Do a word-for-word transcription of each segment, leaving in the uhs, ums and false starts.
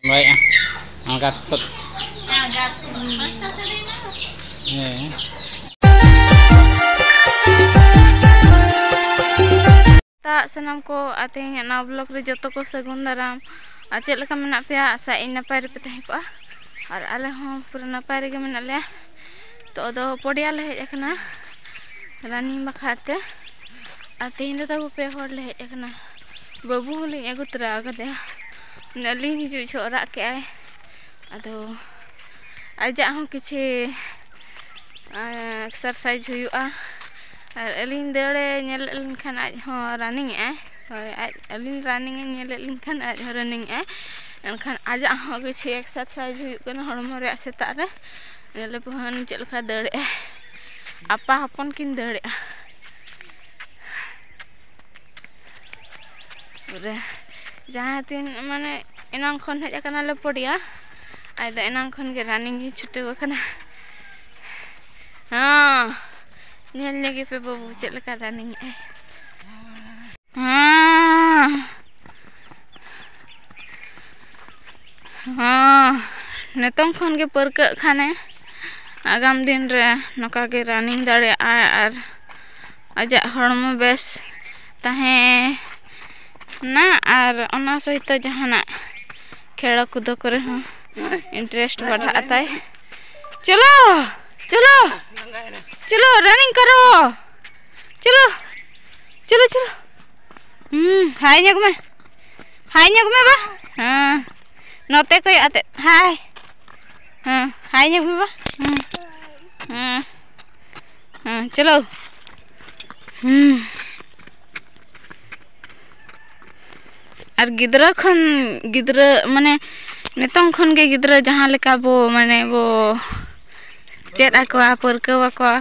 ᱵᱟᱲᱟᱭᱮᱫᱼᱟ᱾ ᱟᱬᱜᱟᱛ ᱠᱚ᱾ ᱦᱮᱸ᱾ ᱥᱮᱛᱟᱜ ᱥᱟᱱᱟᱢ ᱠᱚ, ᱟᱨ ᱛᱮᱦᱮᱧᱟᱜ ᱱᱟᱣᱟ vlog ᱨᱮ ᱡᱚᱛᱚ ᱠᱚ ᱥᱟᱹᱜᱩᱱ ᱫᱟᱨᱟᱢ᱾ ᱟᱨ ᱪᱮᱫ ᱞᱮᱠᱟ ᱢᱮᱱᱟᱜ ᱯᱮᱭᱟ? ᱟᱥᱟᱭᱟᱹᱧ ᱱᱟᱯᱟᱭ ᱨᱮᱯᱮ ᱛᱟᱦᱮᱸ ᱠᱚᱜᱼᱟ᱾ ᱟᱨ ᱟᱞᱮ ᱦᱚᱸ ᱯᱩᱨᱟᱹ ᱱᱟᱯᱟᱭ ᱨᱮᱜᱮ ᱢᱮᱱᱟᱜ ᱞᱮᱭᱟ᱾ ᱛᱚ, ᱟᱫᱚ ᱯᱚᱰᱤᱭᱟ ᱞᱮ ᱦᱮᱡ ᱟᱠᱟᱱᱟ running ᱵᱟᱠᱷᱨᱟ ᱛᱮ᱾ ᱟᱨ ᱛᱮᱦᱮᱧ ᱫᱚ ᱛᱟᱵᱚ ᱯᱮ ᱦᱚᱲ ᱞᱮ ᱦᱮᱡ ᱟᱠᱟᱱᱟ᱾ ᱵᱟᱹᱵᱩ ᱦᱚᱸᱞᱤᱧ ᱟᱹᱜᱩ ᱛᱚᱨᱟ ᱟᱠᱟᱫᱮᱭᱟ᱾ ᱢᱟᱱᱮ ᱟᱹᱞᱤᱧ ᱦᱤᱡᱩᱜ ᱡᱚᱦᱚᱜ ᱨᱟᱜ ᱠᱮᱜᱼᱟᱭ᱾ ᱟᱫᱚ ᱟᱡᱟᱜ ᱦᱚᱸ ᱠᱤᱪᱷᱤ, ᱟᱸ, exercise ᱦᱩᱭᱩᱜᱼᱟ᱾ ᱟᱨ ᱟᱹᱞᱤᱧ ᱫᱟᱹᱲᱮ ᱧᱮᱞᱮᱫ ᱞᱤᱧ ᱠᱷᱟᱱ ᱟᱡ ᱦᱚᱸ running ᱮᱜᱼᱟᱭ᱾ ᱦᱳᱭ, ᱟᱡ, ᱟᱹᱞᱤᱧ running ᱮ ᱧᱮᱞᱮᱫ ᱞᱤᱧ ᱠᱷᱟᱱ ᱟᱡ ᱦᱚᱸ running ᱮᱜᱼᱟᱭ᱾ ᱮᱱᱠᱷᱟᱱ ᱟᱡᱟᱜ ᱦᱚᱸ ᱠᱤᱪᱷᱤ exercise ᱦᱩᱭᱩᱜ ᱠᱟᱱᱟ ᱦᱚᱲᱢᱚ ᱨᱮᱭᱟᱜ ᱥᱮᱛᱟᱜ ᱨᱮ᱾ ᱧᱮᱞ ᱟᱵᱚᱱ ᱪᱮᱫ ᱞᱮᱠᱟ ᱫᱟᱹᱲᱮᱜᱼᱟᱭ᱾ ᱟᱯᱟ ᱦᱚᱯᱚᱱ ᱠᱤᱱ ᱫᱟᱹᱲᱮᱜᱼᱟ᱾ ᱯᱩᱨᱟᱹ ᱡᱟᱦᱟᱸ ᱛᱤᱱ, ᱢᱟᱱᱮ, ᱮᱱᱟᱝ ᱠᱷᱚᱱ ᱦᱮᱡ ᱟᱠᱟᱱᱟᱞᱮ ᱯᱚᱰᱤᱭᱟ᱾ ᱟᱡ ᱫᱚ ᱮᱱᱟᱝ ᱠᱷᱚᱱ ᱜᱮ running ᱜᱮ ᱪᱷᱩᱴᱟᱹᱣ ᱟᱠᱟᱱᱟ᱾ ᱦᱚᱸ, ᱧᱮᱞ ᱧᱚᱜᱮ ᱯᱮ ᱵᱟᱹᱵᱩ ᱪᱮᱫ ᱞᱮᱠᱟ running ᱮᱜᱼᱟᱭ᱾ ᱦᱚᱸ᱾ ᱦᱚᱸ, ᱱᱤᱛᱚᱝ ᱠᱷᱚᱱ ᱜᱮ ᱯᱟᱹᱨᱠᱟᱹᱜ ᱠᱷᱟᱱᱮ, ᱟᱜᱟᱢ ᱫᱤᱱ ᱨᱮ ᱱᱚᱝᱠᱟ ᱜᱮ running ᱫᱟᱲᱮᱭᱟᱜᱼᱟᱭ ᱟᱨ ᱟᱡᱟᱜ ᱦᱚᱲᱢᱚ ᱵᱮᱥ ᱛᱟᱦᱮᱱᱟ᱾ ᱟᱨ ᱚᱱᱟ ᱥᱚᱦᱤᱛᱚ ᱡᱟᱦᱟᱱᱟᱜ ᱠᱷᱮᱞᱟ ᱠᱩᱫᱟ ᱠᱚᱨᱮ ᱦᱚᱸ interest ᱵᱟᱲᱦᱟᱜ ᱛᱟᱭ᱾ ᱪᱚᱞᱚ, ᱪᱚᱞᱚ, ᱪᱚᱞᱚ, running ᱠᱟᱨᱚ, ᱪᱚᱞᱚ, ᱪᱚᱞᱚ, ᱪᱚᱞᱚ᱾ ᱦᱩᱸ, hi ᱧᱚᱜ ᱢᱮ, hi ᱧᱚᱜ ᱢᱮ ᱵᱟ᱾ ᱦᱮᱸ, ᱱᱚᱛᱮ ᱠᱚᱭᱚᱜ ᱟᱛᱮᱫ hi᱾ ᱦᱮᱸ, hi ᱧᱚᱜ ᱢᱮ ᱵᱟ᱾ ᱦᱮᱸ, ᱦᱮᱸ, ᱦᱮᱸ, ᱪᱚᱞᱚ᱾ ᱦᱩᱸ᱾ ᱟᱨ ᱜᱤᱫᱽᱨᱟᱹ ᱠᱷᱚᱱ, ᱜᱤᱫᱽᱨᱟᱹ, ᱢᱟᱱᱮ, ᱱᱤᱛᱚᱝ ᱠᱷᱚᱱ ᱜᱮ ᱜᱤᱫᱽᱨᱟᱹ ᱡᱟᱦᱟᱸ ᱞᱮᱠᱟ ᱵᱚ, ᱢᱟᱱᱮ, ᱵᱚ ᱪᱮᱫ ᱟᱠᱚᱣᱟ, ᱯᱟᱹᱨᱠᱟᱹᱣ ᱟᱠᱚᱣᱟ,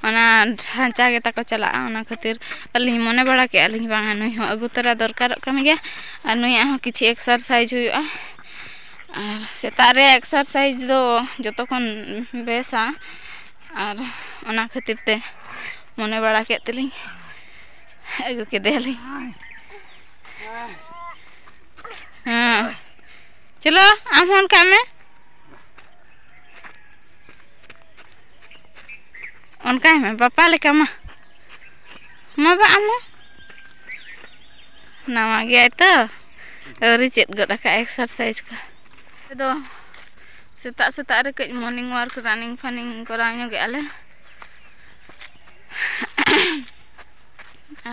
ᱚᱱᱟ ᱰᱷᱟᱧᱪᱟ ᱜᱮ ᱛᱟᱠᱚ ᱪᱟᱞᱟᱜᱼᱟ᱾ ᱚᱱᱟ ᱠᱷᱟᱹᱛᱤᱨ ᱟᱹᱞᱤᱧ ᱢᱚᱱᱮ ᱵᱟᱲᱟ ᱠᱮᱜᱼᱟ ᱞᱤᱧ, ᱵᱟᱝᱟ, ᱱᱩᱭ ᱦᱚᱸ ᱟᱹᱜᱩ ᱛᱚᱨᱟ ᱫᱚᱨᱠᱟᱨᱚᱜ ᱠᱟᱱ ᱜᱮᱭᱟ᱾ ᱟᱨ ᱱᱩᱭᱟᱜ ᱦᱚᱸ ᱠᱤᱪᱷᱤ exercise ᱦᱩᱭᱩᱜᱼᱟ᱾ ᱟᱨ ᱥᱮᱛᱟᱜ ᱨᱮ exercise ᱫᱚ ᱡᱚᱛᱚ ᱠᱷᱚᱱ ᱵᱮᱥᱟ᱾ ᱟᱨ ᱚᱱᱟ ᱠᱷᱟᱹᱛᱤᱨ ᱛᱮ ᱢᱚᱱᱮ ᱵᱟᱲᱟ ᱠᱮᱫ ᱛᱮᱞᱤᱧ ᱟᱹᱜᱩ ᱠᱮᱫᱮᱭᱟᱞᱤᱧ᱾ ᱦᱮᱸ, ᱪᱚᱞᱚ, ᱟᱢ ᱦᱚᱸ ᱚᱱᱠᱟᱜ ᱢᱮ᱾ ᱚᱱᱠᱟᱭ ᱢᱮ ᱵᱟᱯᱟ ᱞᱮᱠᱟ ᱢᱟ᱾ ᱢᱟ ᱵᱟ, ᱟᱢ ᱦᱚᱸ᱾ ᱱᱟᱣᱟ ᱜᱮᱭᱟᱭ ᱛᱚ, ᱟᱹᱣᱨᱤ ᱪᱮᱫ ᱜᱚᱫ ᱟᱠᱟᱫ ᱮᱠᱥᱟᱨᱥᱟᱭᱤᱡᱽ ᱠᱚ᱾ ᱟᱫᱚ ᱥᱮᱛᱟᱜ ᱥᱮᱛᱟᱜ ᱨᱮ ᱠᱟᱹᱡ ᱢᱚᱨᱱᱤᱝ ᱳᱣᱟᱠ, ᱨᱟᱱᱤᱝ ᱯᱷᱟᱱᱤᱝ ᱠᱚᱨᱟᱣ ᱧᱚᱜᱮᱜᱼᱟ ᱞᱮ᱾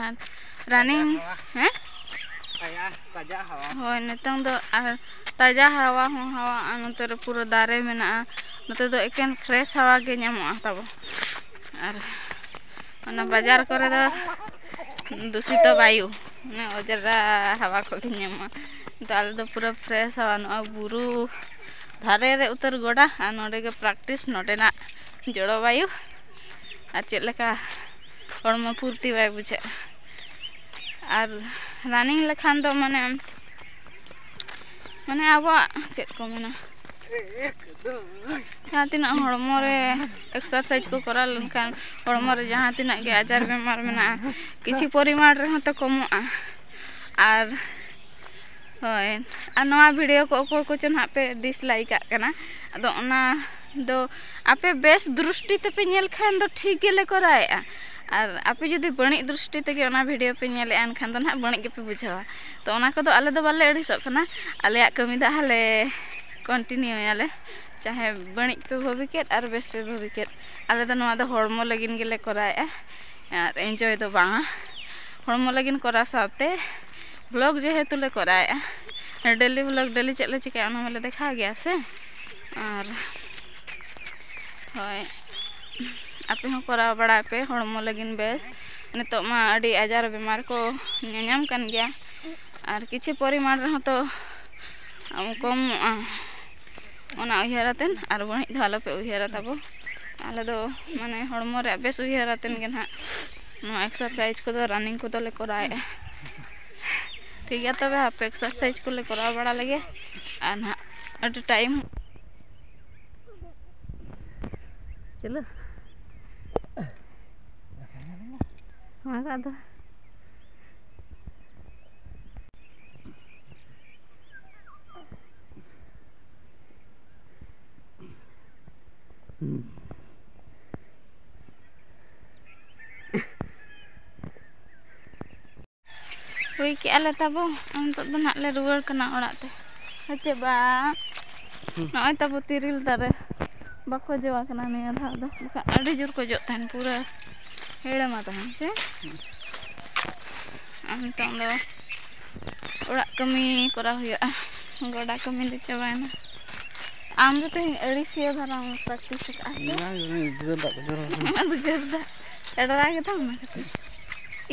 ᱟᱨ ᱨᱟᱱᱤᱝ, ᱦᱮᱸ? ᱛᱟᱡᱟ, ᱛᱟᱡᱟ ᱦᱟᱣᱟ᱾ ᱦᱳᱭ, ᱱᱤᱛᱚᱝ ᱫᱚ ᱟᱨ ᱛᱟᱡᱟ ᱦᱟᱣᱟ ᱦᱚᱸ ᱦᱟᱣᱟ, ᱟᱨ ᱱᱚᱛᱮ ᱨᱮ ᱯᱩᱨᱟᱹ ᱫᱟᱨᱮ ᱢᱮᱱᱟᱜᱼᱟ᱾ ᱱᱚᱛᱮ ᱫᱚ ᱮᱠᱮᱱ ᱯᱷᱨᱮᱥ ᱦᱟᱣᱟ ᱜᱮ ᱧᱟᱢᱚᱜᱼᱟ ᱛᱟᱵᱚ᱾ ᱟᱨ ᱚᱱᱟ ᱵᱟᱡᱟᱨ ᱠᱚᱨᱮ ᱫᱚ ᱫᱩᱥᱤᱛᱚ ᱵᱟᱭᱩ, ᱚᱱᱟ ᱚᱡᱽᱨᱟ ᱦᱟᱣᱟ ᱠᱚᱜᱮ ᱧᱟᱢᱚᱜᱼᱟ᱾ ᱠᱤᱱᱛᱩ ᱟᱞᱮ ᱫᱚ ᱯᱩᱨᱟᱹ ᱯᱷᱨᱮᱥ ᱦᱟᱣᱟ, ᱱᱚᱜᱼᱚᱭ ᱵᱩᱨᱩ ᱫᱷᱟᱨᱮ ᱨᱮ ᱩᱛᱟᱹᱨ ᱜᱚᱰᱟ, ᱟᱨ ᱱᱚᱰᱮ ᱜᱮ ᱯᱨᱮᱠᱴᱤᱥ, ᱱᱚᱰᱮᱱᱟᱜ ᱡᱚᱞᱚᱵᱟᱭᱩ ᱟᱨ ᱪᱮᱫ ᱞᱮᱠᱟ ᱦᱚᱲᱢᱚ ᱯᱷᱩᱨᱛᱤ ᱵᱟᱭ ᱵᱩᱡᱷᱟᱹᱜᱼᱟ᱾ ᱟᱨ ᱨᱟᱱᱤᱝ ᱞᱮᱠᱷᱟᱱ ᱫᱚ ᱢᱟᱱᱮ, ᱢᱟᱱᱮ ᱟᱵᱚᱣᱟᱜ ᱪᱮᱫ ᱠᱚ ᱢᱮᱱᱟ, ᱡᱟᱦᱟᱸ ᱛᱤᱱᱟᱹᱜ ᱦᱚᱲᱢᱚ ᱨᱮ ᱮᱠᱥᱟᱨᱥᱟᱭᱤᱡᱽ ᱠᱚ ᱠᱚᱨᱟᱣ ᱞᱮᱱᱠᱷᱟᱱ ᱦᱚᱲᱢᱚ ᱨᱮ ᱡᱟᱦᱟᱸ ᱛᱤᱱᱟᱹᱜ ᱜᱮ ᱟᱡᱟᱨ ᱵᱮᱢᱟᱨ ᱢᱮᱱᱟᱜᱼᱟ, ᱠᱤᱪᱷᱩ ᱯᱚᱨᱤᱢᱟᱬ ᱨᱮᱦᱚᱸ ᱛᱚ ᱠᱚᱢᱚᱜᱼᱟ᱾ ᱟᱨ ᱦᱳᱭ, ᱟᱨ ᱱᱚᱣᱟ ᱵᱷᱤᱰᱤᱭᱳ ᱠᱚ ᱚᱠᱚᱭ ᱠᱚᱪᱚ ᱱᱟᱦᱟᱜ ᱯᱮ ᱰᱤᱥᱞᱟᱭᱤᱠ ᱟᱜ ᱠᱟᱱᱟ, ᱟᱫᱚ ᱚᱱᱟ ᱫᱚ ᱟᱯᱮ ᱵᱮᱥ ᱫᱨᱤᱥᱴᱤ ᱛᱮᱯᱮ ᱧᱮᱞ ᱠᱷᱟᱱ ᱫᱚ ᱴᱷᱤᱠ ᱜᱮᱞᱮ ᱠᱚᱨᱟᱣᱮᱫᱼᱟ, ᱟᱨ ᱟᱯᱮ ᱡᱩᱫᱤ ᱵᱟᱹᱲᱤᱡ ᱫᱨᱤᱥᱴᱤ ᱛᱮᱜᱮ ᱚᱱᱟ ᱵᱷᱤᱰᱤᱭᱳ ᱯᱮ ᱧᱮᱞᱮᱫᱼᱟ, ᱮᱱᱠᱷᱟᱱ ᱫᱚ ᱱᱟᱦᱟᱜ ᱵᱟᱹᱲᱤᱡ ᱜᱮᱯᱮ ᱵᱩᱡᱷᱟᱹᱣᱟ᱾ ᱛᱚ ᱚᱱᱟ ᱠᱚᱫᱚ ᱟᱞᱮ ᱫᱚ ᱵᱟᱞᱮ ᱟᱹᱲᱤᱥᱚᱜ ᱠᱟᱱᱟ, ᱟᱞᱮᱭᱟᱜ ᱠᱟᱹᱢᱤ ᱫᱚ ᱦᱟᱸᱜ ᱞᱮ ᱠᱚᱱᱴᱤᱱᱤᱭᱩᱭᱟᱞᱮ, ᱪᱟᱦᱮ ᱵᱟᱹᱲᱤᱡ ᱯᱮ ᱵᱷᱟᱹᱵᱤ ᱠᱮᱫ ᱟᱨ ᱵᱮᱥ ᱯᱮ ᱵᱷᱟᱹᱵᱤ ᱠᱮᱫ᱾ ᱟᱞᱮ ᱫᱚ ᱱᱚᱣᱟ ᱫᱚ ᱦᱚᱲᱢᱚ ᱞᱟᱹᱜᱤᱫ ᱜᱮᱞᱮ ᱠᱚᱨᱟᱣᱮᱫᱼᱟ, ᱟᱨ ᱮᱱᱡᱚᱭ ᱫᱚ ᱵᱟᱝᱟ, ᱦᱚᱲᱢᱚ ᱞᱟᱹᱜᱤᱫ ᱠᱚᱨᱟᱣ ᱥᱟᱶᱛᱮ ᱵᱷᱞᱚᱜᱽ ᱡᱮᱦᱮᱛᱩ ᱞᱮ ᱠᱚᱨᱟᱣᱮᱫᱼᱟ, ᱰᱮᱞᱤ ᱵᱷᱞᱚᱜᱽ ᱰᱮᱞᱤ ᱪᱮᱫ ᱞᱮ ᱪᱤᱠᱟᱹᱭᱟ ᱚᱱᱟ ᱢᱟᱞᱮ ᱫᱮᱠᱷᱟᱣ ᱜᱮᱭᱟ ᱥᱮ᱾ ᱟᱨ ᱦᱳᱭ, ᱟᱯᱮ ᱦᱚᱸ ᱠᱚᱨᱟᱣ ᱵᱟᱲᱟᱭ ᱯᱮ, ᱦᱚᱲᱢᱚ ᱞᱟᱹᱜᱤᱫ ᱵᱮᱥ᱾ ᱱᱤᱛᱚᱜ ᱢᱟ ᱟᱹᱰᱤ ᱟᱡᱟᱨ ᱵᱮᱢᱟᱨ ᱠᱚ ᱧᱟᱧᱟᱢ ᱠᱟᱱ ᱜᱮᱭᱟ, ᱟᱨ ᱠᱤᱪᱷᱩ ᱯᱚᱨᱤᱢᱟᱬ ᱨᱮᱦᱚᱸ ᱛᱚ ᱠᱚᱢᱚᱜᱼᱟ᱾ ᱚᱱᱟ ᱩᱭᱦᱟᱹᱨ ᱟᱛᱮᱱ ᱟᱨ ᱵᱟᱹᱲᱤᱡ ᱫᱚ ᱟᱞᱚᱯᱮ ᱩᱭᱦᱟᱹᱨᱟ ᱛᱟᱵᱚ᱾ ᱟᱞᱮ ᱫᱚ ᱢᱟᱱᱮ ᱦᱚᱲᱢᱚ ᱨᱮᱭᱟᱜ ᱵᱮᱥ ᱩᱭᱦᱟᱹᱨ ᱟᱛᱮᱱ ᱜᱮ ᱱᱟᱦᱟᱜ ᱱᱚᱣᱟ ᱮᱠᱥᱟᱨᱥᱟᱭᱤᱡᱽ ᱠᱚᱫᱚ, ᱨᱟᱱᱤᱝ ᱠᱚᱫᱚ ᱞᱮ ᱠᱚᱨᱟᱣᱮᱫᱼᱟ᱾ ᱴᱷᱤᱠ ᱜᱮᱭᱟ, ᱛᱚᱵᱮ ᱦᱟᱯᱮ ᱮᱠᱥᱟᱨᱥᱟᱭᱤᱡᱽ ᱠᱚᱞᱮ ᱠᱚᱨᱟᱣ ᱵᱟᱲᱟ ᱞᱮᱜᱮ, ᱟᱨ ᱱᱟᱦᱟᱜ ᱟᱹᱰᱤ ᱴᱟᱭᱤᱢ᱾ ᱪᱚᱞᱚ᱾ ᱚᱱᱟ ᱫᱚ ᱟᱫᱚ ᱦᱩᱭ ᱠᱮᱜᱼᱟ ᱞᱮ ᱛᱟᱵᱚ, ᱱᱤᱛᱚᱜ ᱫᱚ ᱱᱟᱦᱟᱜ ᱞᱮ ᱨᱩᱣᱟᱹᱲ ᱠᱟᱱᱟ ᱚᱲᱟᱜ ᱛᱮ᱾ ᱦᱮᱸ ᱪᱮ ᱵᱟᱝ? ᱦᱩᱸ᱾ ᱱᱚᱜᱼᱚᱭ ᱛᱟᱵᱚ ᱛᱤᱨᱤᱞ ᱫᱟᱨᱮ ᱵᱟᱠᱚ ᱡᱚ ᱟᱠᱟᱱᱟ ᱱᱤᱭᱟᱹ ᱫᱷᱟᱣ ᱫᱚ, ᱵᱟᱠᱷᱟᱱ ᱟᱹᱰᱤ ᱡᱳᱨ ᱠᱚ ᱡᱚᱜ ᱛᱟᱦᱮᱱ, ᱯᱩᱨᱟᱹ ᱦᱮᱲᱮᱢᱟ ᱛᱟᱦᱮᱱ ᱪᱮ᱾ ᱟᱨ ᱱᱤᱛᱚᱝ ᱫᱚ ᱚᱲᱟᱜ ᱠᱟᱹᱢᱤ ᱠᱚᱨᱟᱣ ᱦᱩᱭᱩᱜᱼᱟ, ᱜᱚᱰᱟ ᱠᱟᱹᱢᱤ ᱫᱚ ᱪᱟᱵᱟᱭᱮᱱᱟ᱾ ᱟᱢ ᱫᱚ ᱛᱮᱦᱮᱧ ᱟᱹᱲᱤᱥᱤᱭᱟᱹ ᱫᱷᱟᱨᱟᱢ practice ᱟᱠᱟᱫᱼᱟ ᱥᱮ? ᱵᱟᱝ, ᱵᱟᱝ, ᱩᱫᱽᱜᱟᱹᱨ ᱫᱟᱜ ᱠᱚ ᱡᱚᱨᱚ ᱠᱟᱱᱟ᱾ ᱩᱫᱽᱜᱟᱹᱨ ᱫᱟᱜ᱾ ᱮᱰᱨᱟ ᱜᱮᱛᱟᱢ ᱚᱱᱟ ᱠᱷᱟᱹᱛᱤᱨ᱾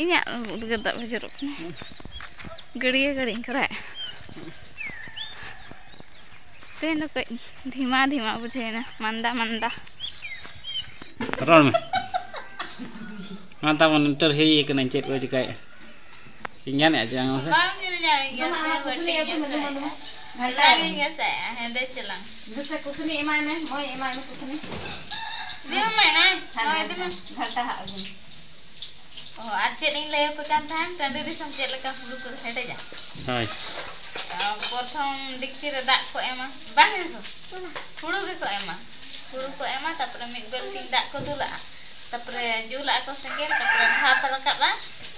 ᱤᱧᱟᱹᱜ ᱩᱫᱽᱜᱟᱹᱨ ᱫᱟᱜ ᱵᱟᱝ ᱡᱚᱨᱚᱜ ᱠᱟᱱᱟ᱾ ᱜᱟᱹᱰᱭᱟᱹ ᱜᱟᱹᱰᱭᱟᱹᱧ ᱠᱚᱨᱟᱣᱮᱫ᱾ ᱛᱮᱦᱮᱧ ᱫᱚ ᱠᱟᱹᱡ ᱫᱷᱤᱢᱟ ᱫᱷᱤᱢᱟ ᱵᱩᱡᱷᱟᱹᱣᱮᱱᱟ, ᱢᱟᱱᱫᱟ ᱢᱟᱱᱫᱟ᱾ ᱨᱚᱲ ᱢᱮ᱾ ᱢᱟ ᱛᱟᱵᱚᱱ ᱤᱱᱴᱟᱨᱵᱷᱤᱭᱩ ᱠᱟᱹᱱᱟᱹᱧ, ᱪᱮᱫ ᱠᱚ ᱪᱤᱠᱟᱹᱭᱮᱫᱼᱟ? ᱤᱧ ᱜᱟᱱᱮᱫᱼᱟ ᱪᱮ ᱵᱟᱝ ᱢᱟᱥᱮ? ᱵᱟᱢ ᱧᱮᱞ ᱧᱟᱢᱮ ᱜᱮᱭᱟ, ᱫᱩᱢᱟ, ᱚᱠᱚᱭ ᱟᱢᱟᱜ ᱠᱩᱥᱱᱤ ᱵᱟᱹᱴᱤ ᱟᱹᱜᱩ ᱢᱮ, ᱫᱩᱢᱟ, ᱫᱩᱢᱟ᱾ ᱜᱷᱟᱱᱴᱟ ᱞᱟᱜᱮ ᱨᱮ᱾ ᱜᱮᱥᱮ, ᱦᱮᱸᱫᱮ ᱪᱮᱞᱟᱝ᱾ ᱫᱩᱥᱮ ᱠᱩᱥᱱᱤ ᱮᱢᱟᱭ ᱢᱮ, ᱢᱚᱭ ᱮᱢᱟᱭ ᱢᱮ ᱠᱩᱥᱱᱤ᱾ ᱤᱫᱤ ᱢᱮ ᱢᱟᱭ, ᱱᱟᱭ᱾ ᱦᱟᱱᱟ ᱱᱚᱜᱼᱚᱭ ᱤᱫᱤ ᱢᱮ᱾ ᱜᱷᱟᱱᱴᱟ ᱦᱟᱸᱜ ᱟᱹᱜᱩ ᱢᱮ᱾ ᱚ, ᱟᱨ ᱪᱮᱫ ᱤᱧ ᱞᱟᱹᱭ ᱟᱯᱮ ᱠᱟᱱ ᱛᱟᱦᱮᱸᱱ, ᱴᱟᱺᱰᱤ ᱫᱤᱥᱚᱢ ᱪᱮᱫ ᱞᱮᱠᱟ ᱦᱩᱲᱩ ᱠᱚ ᱦᱮᱰᱮᱡᱟ? ᱦᱳᱭ᱾ ᱟᱨ ᱯᱨᱚᱛᱷᱚᱢ ᱰᱮᱠᱪᱤ ᱨᱮ ᱫᱟᱜ ᱠᱚ ᱮᱢᱟ, ᱵᱟᱝ ᱜᱮ ᱠᱚ? ᱦᱩᱲᱩ ᱜᱮᱠᱚ ᱮᱢᱟ᱾ ᱦᱩᱲᱩ ᱠᱚ ᱮᱢᱟ, ᱛᱟᱯᱚᱨᱮ ᱢᱤᱫ ᱵᱟᱹᱞᱴᱤᱱ ᱫᱟᱜ ᱠᱚ ᱫᱩᱞᱟᱜᱼᱟ᱾ ᱛᱟᱯᱚᱨᱮ ᱡᱩᱞᱟᱜᱼᱟ ᱠᱚ ᱥᱮᱸᱜᱮᱞ, ᱛᱟᱯᱚᱨᱮ ᱵᱷᱟᱯ ᱨᱟᱠᱟᱵᱼᱟ᱾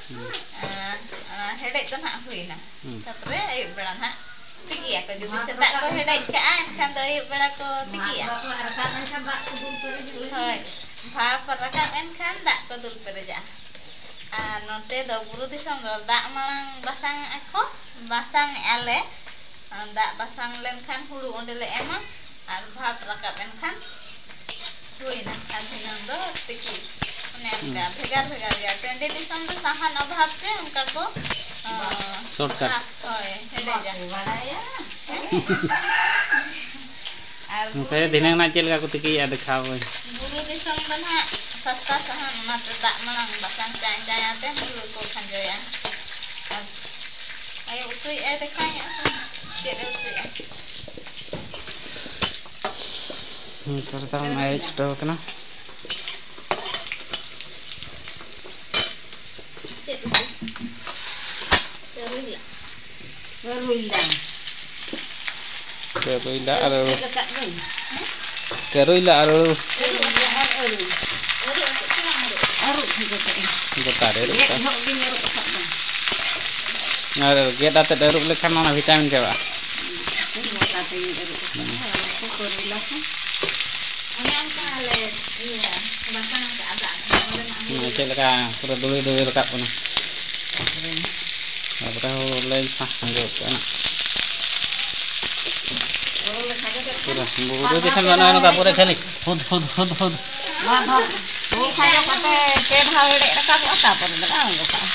ᱦᱩᱸ᱾ ᱟᱨ, ᱟᱨ ᱦᱮᱰᱮᱡ ᱫᱚ ᱱᱟᱦᱟᱜ ᱦᱩᱭᱱᱟ᱾ ᱦᱩᱸ᱾ ᱛᱟᱯᱚᱨᱮ ᱟᱹᱭᱩᱵ ᱵᱮᱲᱟ ᱱᱟᱦᱟᱜ ᱛᱤᱠᱤᱭᱟᱠᱚ᱾ ᱡᱩᱫᱤ ᱥᱮᱛᱟᱜ ᱠᱚ ᱦᱮᱰᱮᱡ ᱠᱟᱜᱼᱟ, ᱮᱱᱠᱷᱟᱱ ᱫᱚ ᱟᱹᱭᱩᱵ ᱵᱮᱲᱟ ᱠᱚ ᱛᱤᱠᱤᱭᱟ᱾ ᱦᱳᱭ, ᱵᱷᱟᱯ ᱨᱟᱠᱟᱵ ᱮᱱᱠᱷᱟᱱ ᱫᱟᱜ ᱠᱚ ᱫᱩᱞ ᱯᱮᱨᱮᱡᱟᱜᱼᱟ᱾ ᱟᱨ ᱱᱚᱛᱮ ᱫᱚ ᱵᱩᱨᱩ ᱫᱤᱥᱚᱢ ᱫᱚ ᱫᱟᱜ ᱢᱟᱲᱟᱝ ᱵᱟᱥᱟᱝ ᱟᱠᱚ, ᱵᱟᱥᱟᱝ ᱮᱜᱼᱟ ᱞᱮ᱾ ᱫᱟᱜ ᱵᱟᱥᱟᱝ ᱞᱮᱱᱠᱷᱟᱱ ᱦᱩᱲᱩ ᱚᱸᱰᱮ ᱞᱮ ᱮᱢᱟ, ᱟᱨ ᱵᱷᱟᱯ ᱨᱟᱠᱟᱵ ᱮᱱᱠᱷᱟᱱ ᱦᱩᱭᱱᱟ᱾ ᱟᱨ ᱫᱷᱤᱱᱟᱹᱝ ᱫᱚ ᱛᱤᱠᱤ᱾ ᱚᱱᱮ ᱚᱱᱠᱟ ᱦᱩᱸ᱾ ᱵᱷᱮᱜᱟᱨ ᱵᱷᱮᱜᱟᱨ ᱜᱮᱭᱟ᱾ ᱴᱟᱺᱰᱤ ᱫᱤᱥᱚᱢ ᱫᱚ ᱥᱟᱦᱟᱱ ᱚᱵᱷᱟᱵ ᱛᱮ ᱚᱱᱠᱟ ᱠᱚ, ᱚ, shortcut᱾ ᱦᱳᱭ, ᱦᱮᱰᱮᱡᱟ᱾ ᱟᱨ ᱚᱱᱠᱟ ᱜᱮ ᱫᱷᱤᱱᱟᱹᱝ ᱱᱟᱜ ᱪᱮᱫ ᱞᱮᱠᱟ ᱠᱚ ᱛᱤᱠᱤᱭᱮᱫᱼᱟ ᱫᱮᱠᱷᱟᱣ ᱟᱹᱧ᱾ ᱵᱩᱨᱩ ᱫᱤᱥᱚᱢ ᱫᱚ ᱱᱟᱦᱟᱜ ᱥᱟᱥᱛᱟ ᱥᱟᱦᱟᱱ, ᱚᱱᱟᱛᱮ ᱫᱟᱜ ᱢᱟᱲᱟᱝ ᱵᱟᱥᱟᱝ ᱪᱟᱸᱭ ᱪᱟᱸᱭ ᱟᱛᱮ ᱦᱩᱲᱩ ᱠᱚ ᱠᱷᱟᱸᱡᱚᱭᱟ᱾ ᱟᱨ ᱟᱭᱳ ᱩᱛᱩᱭᱮᱫᱼᱟᱭ, ᱫᱮᱠᱷᱟᱣ ᱧᱚᱜ ᱠᱟᱱᱟ᱾ ᱪᱮᱫ ᱮ ᱩᱛᱩᱭᱮᱫᱼᱟ? ᱱᱮᱛᱟᱨ ᱫᱚ ᱚᱱᱟ ᱦᱮᱡ ᱪᱷᱩᱴᱟᱹᱣ ᱟᱠᱟᱱᱟ᱾ ᱪᱮᱫ ᱩᱛᱩ? ᱨᱩᱭ ᱞᱟᱜ᱾ ᱨᱩᱭ ᱞᱟᱜ᱾ ᱨᱩᱭ ᱞᱟᱜ ᱟᱨ ᱨᱩᱭ ᱞᱟᱜ᱾ ᱠᱟᱹᱨᱩᱭᱞᱟ ᱟᱨ ᱟᱹᱨᱩ᱾ ᱜᱚᱴᱟ ᱨᱮ ᱟᱹᱨᱩᱵ ᱠᱟᱜ᱾ ᱟᱨ ᱜᱮᱫ ᱟᱛᱮᱫ ᱟᱹᱨᱩᱵ ᱞᱮᱠᱷᱟᱱ ᱚᱱᱟ vitamin ᱪᱟᱵᱟᱜᱼᱟ᱾ ᱦᱩᱸ᱾ ᱦᱩᱸ, ᱪᱮᱫ ᱞᱮᱠᱟ ᱯᱩᱨᱟᱹ ᱫᱩᱲᱩᱭ ᱫᱩᱲᱩᱭ ᱨᱟᱠᱟᱵ ᱠᱟᱱᱟ᱾ ᱛᱟᱯᱚᱨᱮ ᱦᱚᱸ ᱞᱟᱹᱭ ᱥᱟᱸᱜᱮ ᱠᱟᱱᱟ᱾ ᱯᱩᱨᱟᱹ ᱵᱩᱨᱩ ᱫᱤᱥᱚᱢ ᱫᱚ ᱱᱚᱜᱼᱚ ᱱᱚᱝᱠᱟ ᱯᱩᱨᱟᱹ ᱠᱷᱟᱹᱞᱤ ᱦᱩᱫ, ᱦᱩᱫ, ᱦᱩᱫ, ᱦᱩᱫ᱾ ᱱᱚᱣᱟ ᱫᱚ ᱢᱤᱫ ᱥᱟᱸᱜᱮ ᱠᱟᱛᱮ ᱯᱮ ᱫᱷᱟᱣ ᱦᱮᱰᱮᱡ ᱨᱟᱠᱟᱵᱚᱜᱼᱟ, ᱛᱟᱯᱚᱨᱮ ᱫᱚᱞᱮ ᱟᱬᱜᱚ ᱠᱟᱜᱼᱟ᱾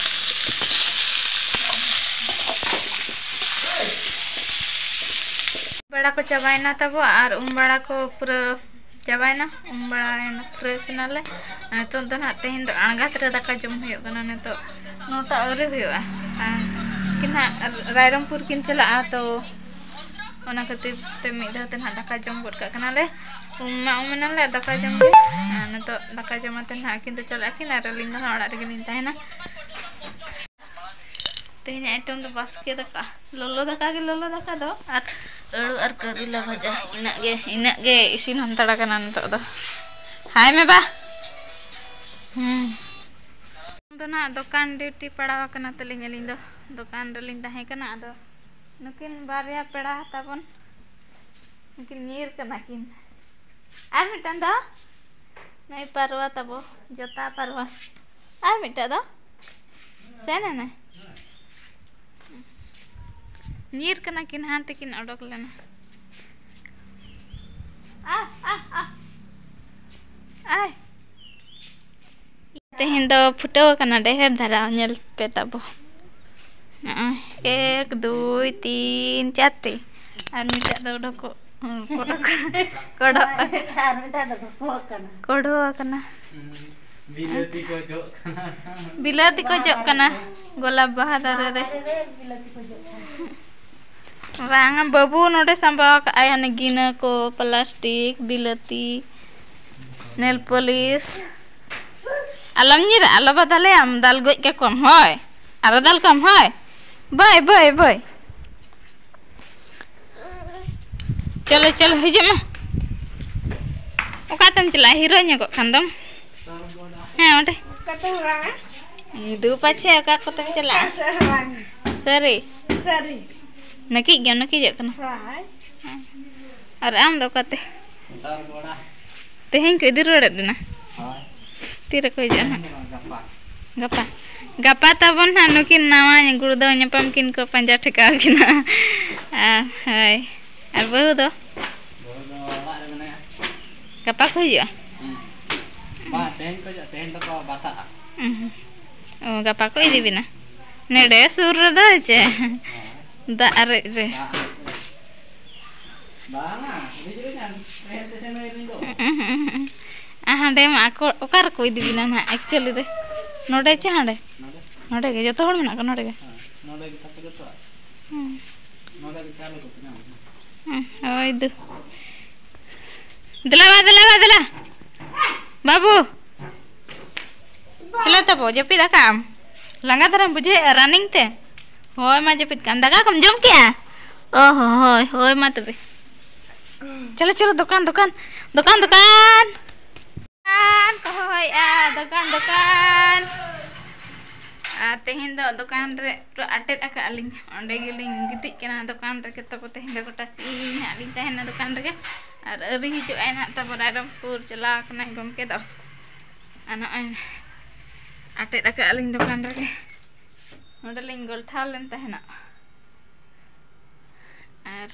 ᱵᱟᱲᱟ ᱠᱚ ᱪᱟᱵᱟᱭᱮᱱᱟ ᱛᱟᱵᱚ, ᱟᱨ ᱩᱢ ᱵᱟᱲᱟ ᱠᱚ ᱯᱩᱨᱟᱹ ᱪᱟᱵᱟᱭᱮᱱᱟ, ᱩᱢ ᱵᱟᱲᱟᱭᱮᱱᱟ, fresh ᱮᱱᱟᱞᱮ᱾ ᱱᱤᱛᱚᱜ ᱫᱚ ᱱᱟᱦᱟᱜ ᱛᱮᱦᱮᱧ ᱫᱚ ᱟᱬᱜᱟᱛ ᱨᱮ ᱫᱟᱠᱟ ᱡᱚᱢ ᱦᱩᱭᱩᱜ ᱠᱟᱱᱟ᱾ ᱱᱤᱛᱚᱜ ᱱᱚᱴᱟ ᱟᱹᱣᱨᱤ ᱦᱩᱭᱩᱜᱼᱟ, ᱟᱨ ᱩᱱᱠᱤᱱ ᱦᱟᱸᱜ ᱨᱟᱭᱨᱚᱝᱯᱩᱨ ᱠᱤᱱ ᱪᱟᱞᱟᱜᱼᱟ, ᱛᱚ ᱚᱱᱟ ᱠᱷᱟᱹᱛᱤᱨ ᱛᱮ ᱢᱤᱫ ᱫᱷᱟᱣ ᱛᱮ ᱱᱟᱦᱟᱜ ᱫᱟᱠᱟ ᱡᱚᱢ ᱜᱚᱫ ᱠᱟᱜ ᱠᱟᱱᱟᱞᱮ᱾ ᱩᱢ ᱢᱟ ᱩᱢ ᱮᱱᱟᱞᱮ, ᱫᱟᱠᱟ ᱡᱚᱢ ᱜᱮ᱾ ᱟᱨ ᱱᱤᱛᱚᱜ ᱫᱟᱠᱟ ᱡᱚᱢ ᱟᱛᱮ ᱱᱟᱦᱟᱜ ᱟᱹᱠᱤᱱ ᱫᱚ ᱪᱟᱞᱟᱜ ᱟᱹᱠᱤᱱ, ᱟᱨ ᱟᱹᱞᱤᱧ ᱫᱚ ᱱᱟᱦᱟᱜ ᱚᱲᱟᱜ ᱨᱮᱜᱮ ᱞᱤᱧ ᱛᱟᱦᱮᱱᱟ᱾ ᱛᱮᱦᱮᱧᱟᱜ item ᱫᱚ ᱵᱟᱥᱠᱮ ᱫᱟᱠᱟ, ᱞᱚᱞᱚ ᱫᱟᱠᱟ ᱜᱮ ᱞᱚᱞᱚ ᱫᱟᱠᱟ ᱫᱚ, ᱟᱨ ᱟᱹᱲᱩ ᱟᱨ ᱠᱟᱹᱨᱤᱞᱟ ᱵᱷᱟᱡᱟ, ᱤᱱᱟᱹᱜ ᱜᱮ, ᱤᱱᱟᱹᱜ ᱜᱮ ᱤᱥᱤᱱ ᱦᱟᱛᱟᱲ ᱠᱟᱱᱟ ᱱᱤᱛᱚᱜ ᱫᱚ᱾ ᱦᱟᱭ ᱢᱮ ᱵᱟ᱾ ᱦᱩᱸ᱾ ᱫᱚ ᱱᱟᱦᱟᱜ ᱫᱚᱠᱟᱱ duty ᱯᱟᱲᱟᱣ ᱟᱠᱟᱱᱟ ᱛᱟᱹᱞᱤᱧ, ᱟᱹᱞᱤᱧ ᱫᱚ ᱫᱚᱠᱟᱱ ᱨᱮᱞᱤᱧ ᱛᱟᱦᱮᱸ ᱠᱟᱱᱟ᱾ ᱟᱫᱚ ᱱᱩᱠᱤᱱ ᱵᱟᱨᱭᱟ ᱯᱮᱲᱟ ᱛᱟᱵᱚᱱ ᱱᱩᱠᱤᱱ ᱧᱤᱨ ᱠᱟᱱᱟ ᱠᱤᱱ᱾ ᱟᱨ ᱢᱤᱫᱴᱟᱝ ᱫᱚ ᱱᱩᱭ ᱯᱟᱨᱣᱟ ᱛᱟᱵᱚ, ᱡᱚᱛᱟ ᱯᱟᱨᱣᱟ᱾ ᱟᱨ ᱢᱤᱫᱴᱟᱝ ᱫᱚ ᱥᱮᱱ ᱮᱱᱟᱭ᱾ ᱧᱤᱨ ᱠᱟᱱᱟ ᱠᱤᱱ, ᱦᱟᱱᱛᱮ ᱠᱤᱱ ᱚᱰᱚᱠ ᱞᱮᱱᱟ᱾ ᱟᱦ, ᱟᱦ, ᱟᱦ᱾ ᱟᱭ᱾ ᱛᱮᱦᱮᱧ ᱫᱚ ᱯᱷᱩᱴᱟᱹᱣ ᱟᱠᱟᱱᱟ ᱰᱷᱮᱨ ᱫᱷᱟᱨᱟ, ᱧᱮᱞ ᱯᱮ ᱛᱟᱵᱚ᱾ ᱱᱚᱜᱼᱚᱭ ᱮᱠ, ᱫᱩᱭ, ᱛᱤᱱ, ᱪᱟᱨᱴᱤ᱾ ᱟᱨ ᱢᱤᱫᱴᱟᱜ ᱫᱚ ᱚᱰᱚᱠᱚᱜ, ᱠᱚᱰᱚᱜ, ᱠᱚᱰᱚᱜ᱾ ᱟᱨ ᱢᱤᱫᱴᱟᱜ ᱫᱚ ᱰᱷᱚᱯᱚᱜ ᱠᱟᱱᱟ᱾ ᱠᱚᱰᱚ ᱟᱠᱟᱱᱟ᱾ ᱵᱤᱞᱟᱹᱛᱤ ᱠᱚ ᱡᱚᱜ ᱠᱟᱱᱟ᱾ ᱵᱤᱞᱟᱹᱛᱤ ᱠᱚ ᱡᱚᱜ ᱠᱟᱱᱟ ᱜᱳᱞᱟᱯ ᱵᱟᱦᱟ ᱫᱟᱨᱮ ᱨᱮ᱾ ᱵᱟᱦᱟ ᱫᱟᱨᱮ ᱨᱮ ᱵᱤᱞᱟᱹᱛᱤ ᱠᱚ ᱡᱚᱜ ᱠᱟᱱᱟ᱾ ᱵᱟᱝ, ᱵᱟᱹᱵᱩ ᱱᱚᱰᱮ ᱥᱟᱢᱵᱟᱣ ᱟᱠᱟᱫ ᱟᱭ ᱦᱟᱱᱮ ᱜᱤᱱᱟᱹ ᱠᱚ, plastic, ᱵᱤᱞᱟᱹᱛᱤ, nail polish᱾ ᱟᱞᱚᱢ ᱧᱤᱨᱟ, ᱟᱞᱚ ᱵᱟᱫᱟᱞᱮᱭᱟᱢ, ᱫᱟᱞ ᱜᱚᱡ ᱠᱟᱠᱚᱣᱟᱢ, ᱦᱳᱭ᱾ ᱟᱨᱚ ᱫᱟᱞ ᱠᱚᱣᱟᱢ, ᱦᱳᱭ᱾ ᱵᱟᱹᱭ, ᱵᱟᱹᱭ, ᱵᱟᱹᱭ᱾ ᱪᱚᱞᱚ, ᱪᱚᱞᱚ, ᱦᱤᱡᱩᱜ ᱢᱮ᱾ ᱚᱠᱟᱛᱮᱢ ᱪᱟᱞᱟᱜᱼᱟ? ᱦᱤᱨᱳ ᱧᱚᱜᱚᱜ ᱠᱷᱟᱱ ᱫᱚᱢ᱾ ᱦᱮᱸ, ᱚᱸᱰᱮ᱾ ᱤᱫᱩ ᱯᱟᱪᱷᱮ ᱚᱠᱟ ᱠᱚᱛᱮᱢ ᱪᱟᱞᱟᱜᱼᱟ? ᱥᱟᱹᱨᱤ᱾ ᱱᱟᱹᱠᱤᱡ ᱜᱮᱭᱟᱢ, ᱱᱟᱹᱠᱤᱡᱚᱜ ᱠᱟᱱᱟ᱾ ᱟᱨ ᱟᱢ ᱫᱚ ᱚᱠᱟᱛᱮ? ᱛᱮᱦᱮᱧ ᱠᱚ ᱤᱫᱤ ᱨᱩᱣᱟᱹᱲᱮᱫ ᱵᱮᱱᱟ? ᱛᱤᱨᱮᱠᱚ ᱦᱤᱡᱩᱜᱼᱟ ᱱᱟᱦᱟᱜ? ᱜᱟᱯᱟ᱾ ᱜᱟᱯᱟ ᱛᱟᱵᱚᱱ ᱱᱟᱦᱟᱜ ᱱᱩᱠᱤᱱ ᱱᱟᱣᱟ ᱜᱩᱲᱫᱟᱹᱣ ᱧᱟᱯᱟᱢ ᱠᱤᱱ ᱠᱚ ᱯᱟᱸᱡᱟ ᱴᱷᱮᱠᱟᱣ ᱠᱤᱱᱟ᱾ ᱟᱨ, ᱦᱳᱭ᱾ ᱟᱨ ᱵᱟᱹᱦᱩ ᱫᱚ? ᱵᱟᱹᱦᱩ ᱫᱚ ᱚᱲᱟᱜ ᱨᱮ ᱢᱮᱱᱟᱭᱟ᱾ ᱜᱟᱯᱟ ᱠᱚ ᱦᱤᱡᱩᱜᱼᱟ? ᱦᱮᱸ᱾ ᱵᱟᱝ, ᱛᱮᱦᱮᱧ ᱠᱚ ᱦᱤᱡᱩᱜᱼᱟ, ᱛᱮᱦᱮᱧ ᱫᱚᱠᱚ ᱵᱟᱥᱟᱜᱼᱟ᱾ ᱩᱸᱦᱩᱸ᱾ ᱚ, ᱜᱟᱯᱟ ᱠᱚ ᱤᱫᱤ ᱵᱮᱱᱟ? ᱱᱚᱰᱮ ᱥᱩᱨ ᱨᱮᱫᱚ ᱪᱮ? ᱦᱮᱸ᱾ ᱫᱟᱜ ᱟᱨᱮᱡ ᱨᱮ᱾ ᱫᱟᱜ ᱟᱨᱮᱡ ᱨᱮ᱾ ᱵᱟᱝᱟ, ᱦᱤᱡᱩᱜ ᱟᱹᱧ ᱦᱟᱸᱜ, ᱛᱮᱦᱮᱧ ᱛᱮᱥᱮ ᱱᱟᱹᱭ ᱨᱮᱧ ᱫᱚ᱾ ᱩᱸᱦᱩᱸ, ᱩᱸᱦᱩᱸ, ᱩᱸᱦᱩᱸ᱾ ᱟᱨ ᱦᱟᱸᱰᱮ ᱢᱟ ᱟᱠᱚ, ᱚᱠᱟ ᱨᱮᱠᱚ ᱤᱫᱤ ᱵᱮᱱᱟ ᱱᱟᱦᱟᱜ actually ᱨᱮ? ᱱᱚᱰᱮ ᱪᱮ ᱦᱟᱸᱰᱮ? ᱱᱚᱰᱮ᱾ ᱱᱚᱰᱮ ᱜᱮ, ᱡᱚᱛᱚ ᱦᱚᱲ ᱢᱮᱱᱟᱜ ᱠᱚᱣᱟ ᱱᱚᱰᱮ ᱜᱮ? ᱦᱮᱸ, ᱱᱚᱰᱮ ᱜᱮ ᱛᱟᱠᱚ ᱡᱚᱛᱚᱣᱟᱜ᱾ ᱦᱩᱸ᱾ ᱱᱚᱰᱮ ᱜᱮ ᱪᱟᱣᱞᱮ ᱠᱚᱯᱮ ᱧᱟᱢᱟ᱾ ᱦᱩᱸ, ᱦᱳᱭ ᱫᱩ᱾ ᱫᱮᱞᱟ ᱵᱟ, ᱫᱮᱞᱟ ᱵᱟ, ᱫᱮᱞᱟ᱾ ᱵᱟᱹᱵᱩ᱾ ᱪᱮᱞᱮ ᱛᱟᱵᱚ, ᱡᱟᱹᱯᱤᱫ ᱟᱠᱟᱫ ᱟᱢ? ᱞᱟᱸᱜᱟ ᱫᱷᱟᱨᱟᱢ ᱵᱩᱡᱷᱟᱹᱣᱮᱫᱼᱟ running ᱛᱮ? ᱦᱳᱭ, ᱢᱟ ᱡᱟᱹᱯᱤᱫ ᱠᱟᱜ ᱟᱢ᱾ ᱫᱟᱠᱟ ᱠᱚᱢ ᱡᱚᱢ ᱠᱮᱜᱼᱟ? ᱚ ᱦᱚ, ᱦᱳᱭ, ᱦᱳᱭ, ᱢᱟ ᱛᱚᱵᱮ᱾ ᱪᱚᱞᱚ, ᱪᱚᱞᱚ, ᱫᱚᱠᱟᱱ, ᱫᱚᱠᱟᱱ, ᱫᱚᱠᱟᱱ, ᱫᱚᱠᱟᱱ᱾ ᱫᱚᱠᱟᱱ ᱠᱚ ᱦᱚᱦᱚᱭᱮᱫᱼᱟ, ᱫᱚᱠᱟᱱ, ᱫᱚᱠᱟᱱ᱾ ᱟᱨ ᱛᱮᱦᱮᱧ ᱫᱚ ᱫᱚᱠᱟᱱ ᱨᱮ ᱯᱩᱨᱟᱹ ᱟᱴᱮᱫ ᱟᱠᱟᱫ ᱞᱤᱧ᱾ ᱚᱸᱰᱮ ᱜᱮᱞᱤᱧ ᱜᱤᱛᱤᱡ ᱠᱟᱱᱟ ᱫᱚᱠᱟᱱ ᱨᱮᱜᱮ᱾ ᱛᱟᱵᱚ ᱛᱮᱦᱮᱧ ᱫᱚ ᱜᱚᱴᱟ ᱥᱤᱧ ᱦᱟᱸᱜ ᱞᱤᱧ ᱛᱟᱦᱮᱱᱟ ᱫᱚᱠᱟᱱ ᱨᱮᱜᱮ᱾ ᱟᱨ ᱟᱹᱣᱨᱤ ᱦᱤᱡᱩᱜ ᱟᱭ ᱱᱟᱦᱟᱜ ᱛᱟᱵᱚ ᱨᱟᱭᱨᱚᱝᱯᱩᱨ ᱪᱟᱞᱟᱣ ᱠᱟᱱᱟᱭ ᱜᱚᱢᱠᱮ ᱫᱚ᱾ ᱟᱨ ᱱᱚᱜᱼᱚᱭ ᱟᱴᱮᱫ ᱟᱠᱟᱫ ᱞᱤᱧ ᱫᱚᱠᱟᱱ ᱨᱮᱜᱮ᱾ ᱱᱚᱸᱰᱮ ᱞᱤᱧ ᱜᱚᱞᱴᱷᱟᱣ ᱞᱮᱱ ᱛᱟᱦᱮᱱᱟ᱾ ᱟᱨ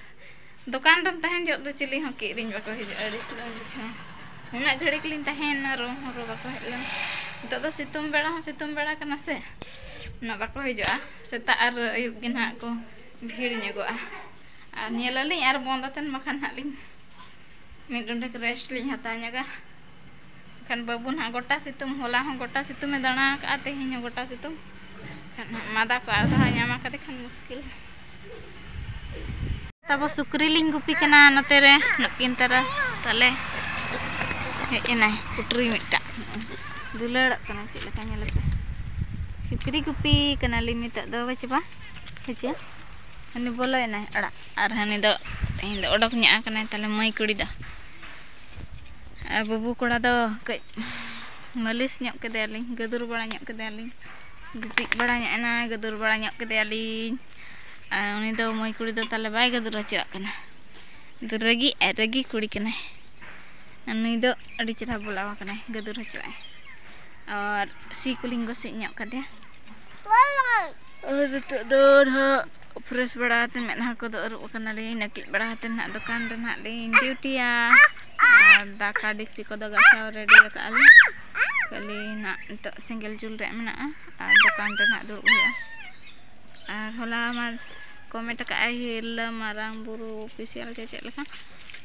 ᱫᱚᱠᱟᱱ ᱨᱮᱢ ᱛᱟᱦᱮᱱ ᱡᱚᱦᱚᱜ ᱫᱚ ᱪᱤᱞᱤ ᱦᱚᱸ ᱠᱤᱨᱤᱧ ᱵᱟᱠᱚ ᱦᱤᱡᱩᱜᱼᱟ, ᱟᱹᱰᱤ ᱠᱚ ᱵᱩᱡᱷᱟᱹᱣᱟ᱾ ᱱᱩᱱᱟᱹᱜ ᱜᱷᱟᱹᱲᱤᱡ ᱞᱤᱧ ᱛᱟᱦᱮᱸᱭᱮᱱᱟ, ᱨᱩ ᱦᱚᱸ ᱨᱩ ᱵᱟᱠᱚ ᱦᱮᱡ ᱞᱮᱱᱟ᱾ ᱱᱤᱛᱚᱜ ᱫᱚ ᱥᱤᱛᱩᱝ ᱵᱮᱲᱟ ᱦᱚᱸ ᱥᱤᱛᱩᱝ ᱵᱮᱲᱟ ᱠᱟᱱᱟ ᱥᱮ, ᱩᱱᱟᱹᱜ ᱵᱟᱠᱚ ᱦᱤᱡᱩᱜᱼᱟ᱾ ᱥᱮᱛᱟᱜ ᱟᱨ ᱟᱹᱭᱩᱵ ᱜᱮ ᱱᱟᱦᱟᱜ ᱠᱚ ᱵᱷᱤᱲ ᱧᱚᱜᱚᱜᱼᱟ᱾ ᱟᱨ ᱧᱮᱞ ᱟᱹᱞᱤᱧ ᱟᱨ ᱵᱚᱱᱫ ᱟᱛᱮᱱ ᱵᱟᱠᱷᱟᱱ ᱱᱟᱦᱟᱜ ᱞᱤᱧ ᱢᱤᱫ ᱰᱚᱸᱰᱮᱠ rest ᱞᱤᱧ ᱦᱟᱛᱟᱣ ᱧᱚᱜᱟ᱾ ᱠᱷᱟᱱ ᱵᱟᱹᱵᱩ ᱱᱟᱦᱟᱜ ᱜᱚᱴᱟ ᱥᱤᱛᱩᱝ, ᱦᱚᱞᱟ ᱦᱚᱸ ᱜᱚᱴᱟ ᱥᱤᱛᱩᱝ ᱮ ᱫᱟᱬᱟ ᱟᱠᱟᱫᱼᱟ, ᱛᱮᱦᱮᱧ ᱦᱚᱸ ᱜᱚᱴᱟ ᱥᱤᱛᱩᱝ᱾ ᱠᱷᱟᱱ ᱱᱟᱦᱟᱜ ᱢᱟᱫᱟ ᱠᱚ ᱟᱨ ᱫᱷᱟᱣ ᱧᱟᱢ ᱟᱠᱟᱫᱮ ᱠᱷᱟᱱ ᱢᱩᱥᱠᱤᱞ᱾ ᱛᱟᱵᱚ ᱥᱩᱠᱨᱤ ᱞᱤᱧ ᱜᱩᱯᱤ ᱠᱟᱱᱟ ᱱᱚᱛᱮ ᱨᱮ, ᱱᱩᱠᱤᱱ ᱛᱟᱨᱟ ᱛᱟᱞᱮ ᱦᱮᱡ ᱮᱱᱟᱭ ᱯᱩᱴᱨᱤ ᱢᱤᱫᱴᱟᱜ᱾ ᱫᱩᱞᱟᱹᱲᱚᱜ ᱠᱟᱱᱟᱭ ᱪᱮᱫ ᱞᱮᱠᱟ, ᱧᱮᱞ ᱯᱮ᱾ ᱥᱩᱠᱨᱤ ᱜᱩᱯᱤ ᱠᱟᱱᱟᱞᱤᱧ ᱱᱤᱛᱚᱜ ᱫᱚ, ᱵᱟᱪᱮ ᱵᱟ? ᱦᱮᱸᱪᱮ? ᱩᱱᱤ ᱵᱚᱞᱚᱭᱮᱱᱟᱭ ᱚᱲᱟᱜ, ᱟᱨ ᱦᱟᱹᱱᱤ ᱫᱚ ᱛᱮᱦᱮᱧ ᱫᱚ ᱚᱰᱚᱠ ᱧᱚᱜ ᱟᱠᱟᱱᱟᱭ ᱛᱟᱞᱮ ᱢᱟᱹᱭ ᱠᱩᱲᱤ ᱫᱚ᱾ ᱟᱨ ᱵᱟᱹᱵᱩ ᱠᱚᱲᱟ ᱫᱚ ᱠᱟᱹᱡ ᱢᱟᱹᱞᱤᱥ ᱧᱚᱜ ᱠᱮᱫᱮᱭᱟᱞᱤᱧ, ᱜᱟᱹᱫᱩᱨ ᱵᱟᱲᱟ ᱧᱚᱜ ᱠᱮᱫᱮᱭᱟᱞᱤᱧ, ᱜᱤᱛᱤᱡ ᱵᱟᱲᱟ ᱧᱚᱜ ᱮᱱᱟᱭ, ᱜᱟᱹᱫᱩᱨ ᱵᱟᱲᱟ ᱧᱚᱜ ᱠᱮᱫᱮᱭᱟᱞᱤᱧ᱾ ᱟᱨ ᱩᱱᱤ ᱫᱚ ᱢᱟᱹᱭ ᱠᱩᱲᱤ ᱫᱚ ᱛᱟᱞᱮ ᱵᱟᱭ ᱜᱟᱹᱫᱩᱨ ᱦᱚᱪᱚᱣᱟᱜ ᱠᱟᱱᱟ᱾ ᱩᱱᱤ ᱫᱚ ᱨᱟᱹᱜᱤ ᱟᱨ ᱨᱟᱹᱜᱤ ᱠᱩᱲᱤ ᱠᱟᱱᱟᱭ᱾ ᱟᱨ ᱱᱩᱭ ᱫᱚ ᱟᱹᱰᱤ ᱪᱮᱦᱨᱟ ᱵᱚᱞᱟᱣ ᱟᱠᱟᱱᱟᱭ, ᱜᱟᱹᱫᱩᱨ ᱦᱚᱪᱚᱣᱟᱜᱼᱟᱭ᱾ ᱟᱨ ᱥᱤ ᱠᱚᱞᱤᱧ ᱜᱚᱥᱮᱡ ᱧᱚᱜ ᱠᱟᱫᱮᱭᱟ᱾ ᱟᱨ ᱱᱤᱛᱚᱜ ᱫᱚ ᱱᱟᱦᱟᱜ ᱯᱷᱨᱮᱥ ᱵᱟᱲᱟ ᱠᱟᱛᱮ ᱢᱮᱫᱦᱟ ᱠᱚᱫᱚ ᱟᱹᱨᱩᱵ ᱟᱠᱟᱱᱟᱞᱤᱧ, ᱱᱟᱹᱠᱤᱡ ᱵᱟᱲᱟ ᱠᱟᱛᱮ ᱱᱟᱦᱟᱜ ᱫᱚᱠᱟᱱ ᱨᱮ ᱱᱟᱦᱟᱜ ᱞᱤᱧ ᱰᱤᱭᱩᱴᱤᱭᱟ᱾ ᱟᱨ ᱫᱟᱠᱟ ᱰᱮᱠᱪᱤ ᱠᱚᱫᱚ ᱜᱟᱥᱟᱣ ᱨᱮᱰᱤ ᱟᱠᱟᱫᱼᱟ ᱞᱤᱧ, ᱠᱷᱟᱹᱞᱤ ᱱᱟᱦᱟᱜ ᱱᱤᱛᱚᱜ ᱥᱮᱸᱜᱮᱞ ᱡᱩᱞ ᱨᱮᱭᱟᱜ ᱢᱮᱱᱟᱜᱼᱟ ᱟᱨ ᱫᱚᱠᱟᱱ ᱨᱮ ᱱᱟᱦᱟᱜ ᱫᱩᱲᱩᱵ ᱦᱩᱭᱩᱜᱼᱟ᱾ ᱟᱨ ᱦᱚᱞᱟ ᱢᱟ ᱠᱚᱢᱮᱱᱴ ᱟᱠᱟᱫᱼᱟᱭ ᱦᱤᱨᱞᱟᱹ ᱢᱟᱨᱟᱝ ᱵᱩᱨᱩ ᱚᱯᱷᱤᱥᱤᱭᱟᱞ ᱪᱮ ᱪᱮᱫ ᱞᱮᱠᱟ,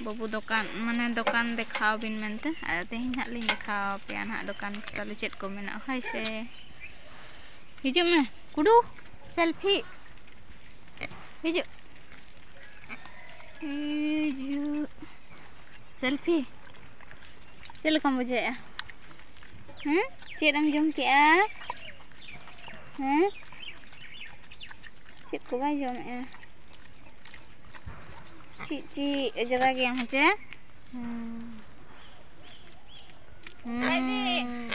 ᱵᱟᱹᱵᱩ ᱫᱚᱠᱟᱱ ᱢᱟᱱᱮ ᱫᱚᱠᱟᱱ ᱫᱮᱠᱷᱟᱣ ᱵᱤᱱ ᱢᱮᱱᱛᱮ᱾ ᱟᱨ ᱛᱮᱦᱮᱧ ᱱᱟᱦᱟᱜ ᱞᱤᱧ ᱫᱮᱠᱷᱟᱣ ᱟᱯᱮᱭᱟ ᱱᱟᱦᱟᱜ ᱫᱚᱠᱟᱱ ᱠᱚ ᱛᱟᱞᱮ ᱪᱮᱫ ᱠᱚ ᱢᱮᱱᱟᱜᱼᱟ, ᱦᱳᱭ ᱥᱮ᱾ ᱦᱤᱡᱩᱜ ᱢᱮ ᱠᱩᱰᱩ, ᱥᱮᱞᱯᱷᱤ᱾ ᱦᱤᱡᱩᱜ, ᱦᱤᱡᱩᱜ᱾ ᱥᱮᱞᱯᱷᱤ᱾ ᱪᱮᱫ ᱞᱮᱠᱟᱢ ᱵᱩᱡᱷᱟᱹᱣᱮᱫᱼᱟ? ᱦᱮᱸ? ᱪᱮᱫ ᱮᱢ ᱡᱚᱢ ᱠᱮᱜᱼᱟ? ᱦᱮᱸ? ᱪᱮᱫ ᱠᱚ ᱵᱟᱭ ᱡᱚᱢᱮᱜᱼᱟ? ᱪᱮᱫ ᱪᱮᱫ ᱚᱡᱽᱨᱟ ᱜᱮᱭᱟᱢ ᱦᱮᱸ ᱪᱮ? ᱦᱩᱸ᱾ ᱦᱩᱸ᱾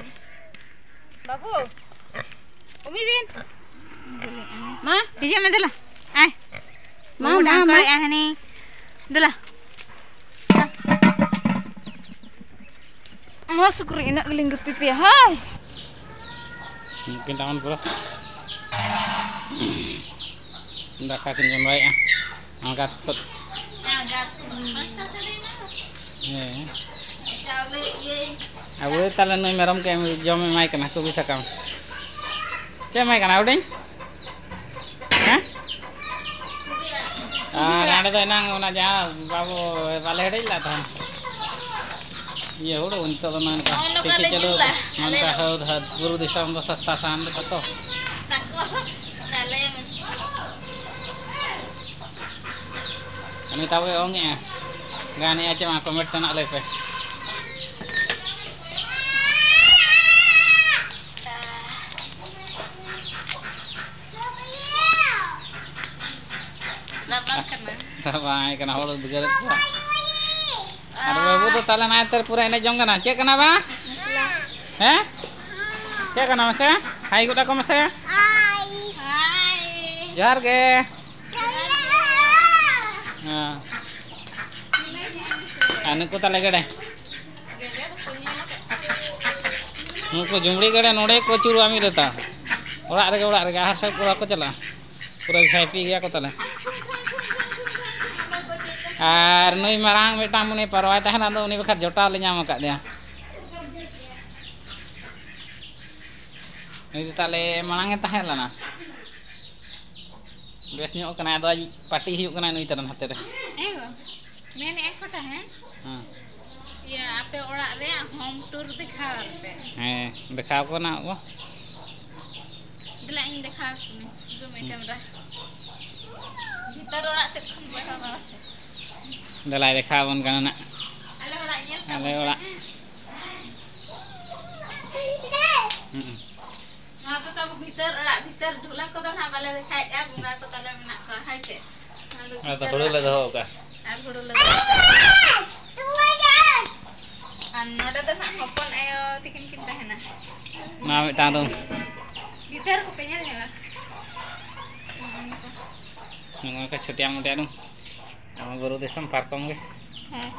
ᱵᱟᱹᱵᱩ, ᱩᱢᱤ ᱵᱤᱱ᱾ ᱢᱟ, ᱦᱤᱡᱩᱜ ᱢᱮ ᱫᱮᱞᱟ᱾ ᱟᱭ᱾ ᱢᱟ, ᱵᱟᱹᱵᱩ ᱢᱟ, ᱰᱟᱝ ᱢᱟ᱾ ᱠᱚᱲᱮᱜᱼᱟ ᱦᱟᱹᱱᱤ᱾ ᱫᱮᱞᱟ᱾ ᱢᱟ ᱥᱩᱠᱨᱤ, ᱤᱱᱟᱹᱜ ᱜᱮᱞᱤᱧ ᱜᱩᱯᱤ ᱯᱮᱭᱟ, ᱦᱳᱭ᱾ ᱩᱱᱠᱤᱱ ᱛᱟᱵᱚᱱ ᱯᱩᱨᱟᱹ ᱫᱟᱠᱟ ᱠᱤᱱ ᱡᱚᱢ ᱵᱟᱲᱟᱭᱮᱫᱼᱟ᱾ ᱟᱬᱜᱟᱛ ᱠᱚ᱾ ᱦᱮᱸ᱾ ᱟᱵᱚ ᱫᱚ ᱛᱟᱦᱞᱮ ᱱᱩᱭ ᱢᱮᱨᱚᱢ ᱠᱚ ᱮᱢ, ᱡᱚᱢ ᱮᱢᱟᱭ ᱠᱟᱱᱟ, ᱠᱚᱵᱤ ᱥᱟᱠᱟᱢ᱾ ᱪᱮᱫ ᱮᱢᱟᱭ ᱠᱟᱱᱟ ᱦᱩᱰᱤᱧ? ᱦᱮᱸ? ᱟᱨ ᱦᱟᱸᱰᱮ ᱫᱚ ᱮᱱᱟᱝ ᱚᱱᱟ ᱡᱟᱦᱟᱸ ᱵᱟᱵᱚ, ᱵᱟᱞᱮ ᱦᱮᱰᱮᱡ ᱞᱮᱫ ᱛᱟᱦᱮᱸᱫ, ᱤᱭᱟᱹ ᱦᱩᱲᱩ, ᱱᱤᱛᱚᱜ ᱫᱚ ᱱᱚᱝᱠᱟ ᱱᱚᱜᱼᱚ ᱱᱚᱝᱠᱟ ᱛᱤᱠᱤ ᱞᱮ ᱪᱟᱹᱞᱩ ᱡᱩᱞᱟ, ᱟᱠᱟᱱᱟ᱾ ᱟᱞᱮ ᱱᱚᱝᱠᱟ ᱫᱚ᱾ ᱦᱟᱹᱫ ᱦᱟᱹᱫ, ᱵᱩᱨᱩ ᱫᱤᱥᱚᱢ ᱫᱚ ᱥᱚᱥᱛᱟ ᱥᱟᱦᱟᱱ ᱫᱚ ᱛᱟᱠᱚ᱾ ᱛᱟᱠᱚ, ᱟᱞᱮ᱾ ᱩᱱᱤ ᱛᱟᱵᱚᱭ ᱚᱝ ᱮᱜᱼᱟ, ᱜᱟᱱᱮᱜᱼᱟ ᱪᱮ ᱵᱟᱝ, comment ᱨᱮ ᱱᱟᱜ ᱞᱟᱹᱭ ᱯᱮ᱾ ᱨᱟᱵᱟᱝ ᱠᱟᱱᱟ᱾ ᱨᱟᱵᱟᱝ ᱠᱟᱱᱟ, ᱦᱚᱲ ᱩᱫᱽᱜᱟᱹᱨᱮᱫ ᱠᱚᱣᱟ᱾ ᱟᱨ ᱵᱟᱹᱵᱩ ᱫᱚ ᱛᱟᱦᱞᱮ ᱱᱟᱭᱛᱮ ᱯᱩᱨᱟᱹ ᱮᱱᱮᱡ ᱡᱚᱝ ᱠᱟᱱᱟ᱾ ᱪᱮᱫ ᱠᱟᱱᱟ ᱵᱟ? ᱦᱮᱸ? ᱪᱮᱫ ᱠᱟᱱᱟ ᱢᱟᱥᱮ? ᱦᱟᱭ ᱜᱚᱫ ᱟᱠᱚ ᱢᱮᱥᱮ᱾ ᱦᱟᱭ᱾ ᱡᱚᱦᱟᱨ ᱜᱮ᱾ ᱦᱮᱸ᱾ ᱟᱨ ᱱᱩᱠᱩ ᱛᱟᱞᱮ ᱜᱮᱰᱮ᱾ ᱱᱩᱠᱩ ᱡᱩᱢᱲᱤ ᱜᱮᱰᱮ ᱱᱚᱰᱮ ᱠᱚ ᱟᱹᱪᱩᱨᱚᱜᱼᱟ ᱢᱤᱫ ᱨᱮᱛᱟ᱾ ᱚᱲᱟᱜ ᱨᱮᱜᱮ, ᱚᱲᱟᱜ ᱨᱮᱜᱮ, ᱟᱦᱟᱨ ᱥᱮᱫ ᱠᱚ ᱵᱟᱠᱚ ᱪᱟᱞᱟᱜᱼᱟ᱾ ᱯᱩᱨᱟᱹ ᱵᱷᱤ ᱟᱭ ᱯᱤ ᱜᱮᱭᱟ ᱠᱚ ᱛᱟᱞᱮ᱾ ᱟᱨ ᱱᱩᱭ ᱢᱟᱨᱟᱝ ᱢᱤᱫᱴᱟᱝ ᱢᱩᱱᱤ ᱯᱟᱨᱣᱟᱭ ᱛᱟᱦᱮᱱᱟ, ᱟᱫᱚ ᱩᱱᱤ ᱵᱟᱠᱷᱟᱡ ᱡᱚᱴᱟᱣ ᱞᱮ ᱧᱟᱢ ᱟᱠᱟᱫᱮᱭᱟ᱾ ᱱᱩᱭ ᱫᱚ ᱛᱟᱞᱮ ᱢᱟᱲᱟᱝ ᱮ ᱛᱟᱦᱮᱸ ᱞᱮᱱᱟ᱾ ᱵᱮᱥ ᱧᱚᱜ ᱠᱟᱱᱟᱭ, ᱟᱫᱚ ᱟᱡ ᱯᱟᱨᱴᱤ ᱦᱩᱭᱩᱜ ᱠᱟᱱᱟ ᱱᱩᱭ ᱛᱟᱨᱟ ᱦᱟᱛᱮ ᱨᱮ᱾ ᱮ ᱜᱚ, ᱢᱮᱱᱮᱫᱼᱟ ᱠᱚ ᱛᱟᱦᱮᱸᱫ, ᱦᱮᱸ᱾ ᱤᱭᱟᱹ, ᱟᱯᱮ ᱚᱲᱟᱜ ᱨᱮᱭᱟᱜ ᱦᱳᱢ ᱴᱩᱨ ᱫᱮᱠᱷᱟᱣ ᱟᱞᱮ ᱯᱮ᱾ ᱦᱮᱸ, ᱫᱮᱠᱷᱟᱣ ᱠᱚ ᱱᱟᱜ ᱵᱚ᱾ ᱫᱮᱞᱟ, ᱤᱧ ᱫᱮᱠᱷᱟᱣ ᱟᱠᱚ ᱠᱟᱹᱱᱟᱹᱧ᱾ ᱡᱩᱢ ᱢᱮ ᱦᱩᱸ᱾ ᱠᱮᱢᱨᱟ᱾ ᱵᱷᱤᱛᱟᱹᱨ ᱚᱲᱟᱜ ᱥᱮᱫ ᱠᱷᱚᱱ ᱵᱚ ᱮᱦᱚᱵᱟ ᱥᱮ᱾ ᱫᱮᱞᱟᱭ ᱫᱮᱠᱷᱟᱣ ᱟᱵᱚᱱ ᱠᱟᱱᱟ ᱱᱟᱜ᱾ ᱟᱞᱮ ᱚᱲᱟᱜ ᱧᱮᱞ ᱛᱟᱵᱚᱱ ᱟᱞᱮ ᱯᱮ, ᱚᱲᱟᱜ᱾ ᱦᱮᱸ᱾ ᱦᱩᱸ᱾ ᱱᱚᱣᱟ ᱫᱚ ᱛᱟᱵᱚ ᱵᱷᱤᱛᱟᱹᱨ ᱚᱲᱟᱜ, ᱵᱷᱤᱛᱟᱹᱨ ᱡᱷᱩᱞᱟᱹ ᱠᱚᱫᱚ ᱱᱟᱦᱟᱜ ᱵᱟᱞᱮ ᱫᱮᱠᱷᱟᱣᱮᱫᱼᱟ, ᱵᱚᱸᱜᱟ ᱠᱚ ᱛᱟᱞᱮ ᱢᱮᱱᱟᱜ ᱠᱚᱣᱟ, ᱦᱳᱭ ᱥᱮ? ᱱᱚᱣᱟ ᱫᱚ ᱟᱫᱚ ᱵᱷᱤᱛᱟᱹᱨ ᱦᱩᱲᱩ ᱞᱮ ᱚᱲᱟᱜ᱾ ᱫᱚᱦᱚ ᱟᱠᱟᱫᱼᱟ᱾ ᱟᱨ ᱦᱩᱲᱩ ᱞᱮ ᱫᱚᱦᱚ ᱟᱠᱟᱫᱼᱟ᱾ ᱟᱨ ᱱᱚᱰᱮ ᱫᱚ ᱱᱟᱦᱟᱜ ᱦᱚᱯᱚᱱ ᱟᱭᱳ ᱛᱤᱠᱤᱱ ᱠᱤᱱ ᱛᱟᱦᱮᱱᱟ᱾ ᱱᱚᱣᱟ ᱢᱤᱫᱴᱟᱝ ᱨᱩᱢ᱾ ᱜᱤᱫᱟᱹᱨ ᱠᱚᱯᱮ ᱧᱮᱞ ᱧᱚᱜᱟ᱾ ᱱᱚᱜᱼᱚ ᱱᱚᱝᱠᱟ ᱪᱷᱩᱴᱤᱭᱟ ᱢᱩᱴᱤᱭᱟ ᱨᱩᱢ᱾ ᱟᱵᱚ ᱵᱩᱨᱩ ᱫᱤᱥᱚᱢ ᱯᱟᱨᱠᱚᱢ ᱜᱮ᱾ ᱦᱮᱸ᱾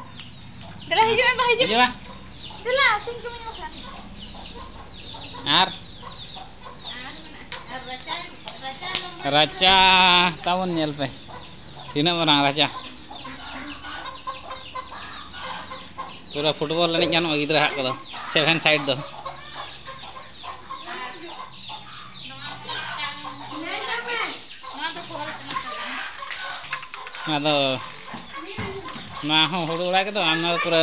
ᱫᱮᱞᱟ ᱦᱤᱡᱩᱜ ᱢᱮ, ᱵᱟ, ᱦᱤᱡᱩᱜ ᱢᱮ᱾ ᱦᱤᱡᱩᱜ ᱢᱮ᱾ ᱫᱮᱞᱟ, ᱥᱤᱧ ᱠᱚ ᱢᱮᱱᱟᱜ ᱠᱷᱟᱱ᱾ ᱟᱨ ᱟᱨ ᱢᱮᱱᱟᱜᱼᱟ᱾ ᱟᱨ ᱨᱟᱪᱟ, ᱨᱟᱪᱟ ᱱᱚᱢᱵᱚᱨ ᱨᱟᱪᱟ ᱛᱟᱵᱚᱱ ᱧᱮᱞ ᱯᱮ, ᱛᱤᱱᱟᱹᱜ ᱢᱟᱨᱟᱝ ᱨᱟᱪᱟ᱾ ᱯᱩᱨᱟᱹ ᱯᱷᱩᱴᱵᱚᱞ ᱮᱱᱮᱡ ᱜᱟᱱᱚᱜᱼᱟ ᱜᱤᱫᱽᱨᱟᱹ ᱦᱟᱜ ᱠᱚᱫᱚ, ᱥᱮᱵᱷᱮᱱ ᱥᱟᱭᱤᱰ ᱫᱚ᱾ ᱱᱚᱣᱟ ᱫᱚ ᱦᱚᱲ ᱠᱟᱱᱟ ᱛᱟᱵᱚᱱ᱾ ᱟᱫᱚ ᱱᱚᱣᱟ ᱦᱚᱸ ᱦᱩᱲᱩ ᱚᱲᱟᱜ ᱜᱮᱫᱚ, ᱟᱨ ᱱᱚᱣᱟ ᱫᱚ ᱯᱩᱨᱟᱹ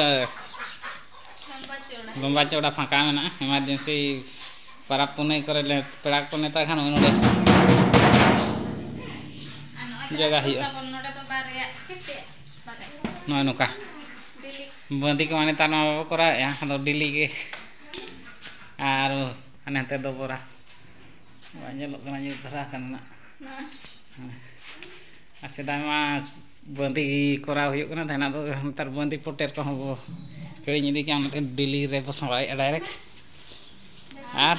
ᱞᱚᱢᱵᱟ ᱪᱚᱣᱲᱟ᱾ ᱞᱚᱢᱵᱟ ᱪᱚᱣᱲᱟ ᱯᱷᱟᱸᱠᱟ ᱢᱮᱱᱟᱜᱼᱟ᱾ ᱮᱢᱟᱨᱡᱮᱱᱥᱤ ᱯᱟᱨᱟᱵᱽ ᱯᱩᱱᱟᱹᱭ ᱠᱚᱨᱮ ᱞᱮ, ᱯᱮᱲᱟ ᱠᱚ ᱱᱮᱣᱛᱟ ᱠᱷᱟᱱ ᱱᱚᱜᱼᱚᱭ ᱱᱚᱰᱮ᱾ ᱟᱨ ᱱᱚᱜᱼᱚᱭ ᱡᱟᱭᱜᱟ ᱛᱟᱵᱚᱱ ᱦᱩᱭᱩᱜᱼᱟ᱾ ᱱᱚᱰᱮ ᱫᱚ ᱵᱟᱨᱭᱟ, ᱪᱮᱫ ᱪᱮᱫ? ᱵᱟᱨᱭᱟ᱾ ᱱᱚᱜᱼᱚᱭ ᱱᱚᱝᱠᱟ᱾ ᱰᱮᱞᱤ᱾ ᱵᱟᱸᱫᱤ ᱠᱚ ᱢᱟ ᱱᱮᱛᱟᱨ ᱢᱟ ᱵᱟᱵᱚ ᱠᱚᱨᱟᱣᱮᱫᱼᱟ, ᱟᱫᱚ ᱰᱮᱞᱤ ᱜᱮ᱾ ᱟᱨ ᱦᱟᱱᱮ ᱦᱟᱱᱛᱮ ᱫᱚ ᱵᱚᱨᱟ᱾ ᱵᱟᱝ ᱧᱮᱞᱚᱜ ᱠᱟᱱᱟ, ᱧᱩᱛ ᱫᱷᱟᱨᱟ ᱟᱠᱟᱱᱟ ᱱᱟᱜ᱾ ᱦᱮᱸ᱾ ᱦᱮᱸ᱾ ᱟᱨ ᱥᱮᱫᱟᱭ ᱢᱟ ᱵᱟᱸᱫᱤ ᱠᱚᱨᱟᱣ ᱦᱩᱭᱩᱜ ᱠᱟᱱᱟ ᱛᱟᱦᱮᱱᱟ᱾ ᱟᱫᱚ ᱱᱮᱛᱟᱨ ᱵᱟᱸᱫᱤ ᱯᱚᱴᱮᱨ ᱠᱚᱦᱚᱸ ᱵᱚ ᱠᱤᱨᱤᱧ ᱤᱫᱤ ᱠᱮᱜᱼᱟ, ᱚᱱᱟᱛᱮ ᱰᱮᱞᱤ ᱨᱮ ᱵᱚ ᱥᱟᱢᱵᱟᱣᱮᱫᱼᱟ ᱰᱟᱭᱨᱮᱠᱴ᱾ ᱟᱨ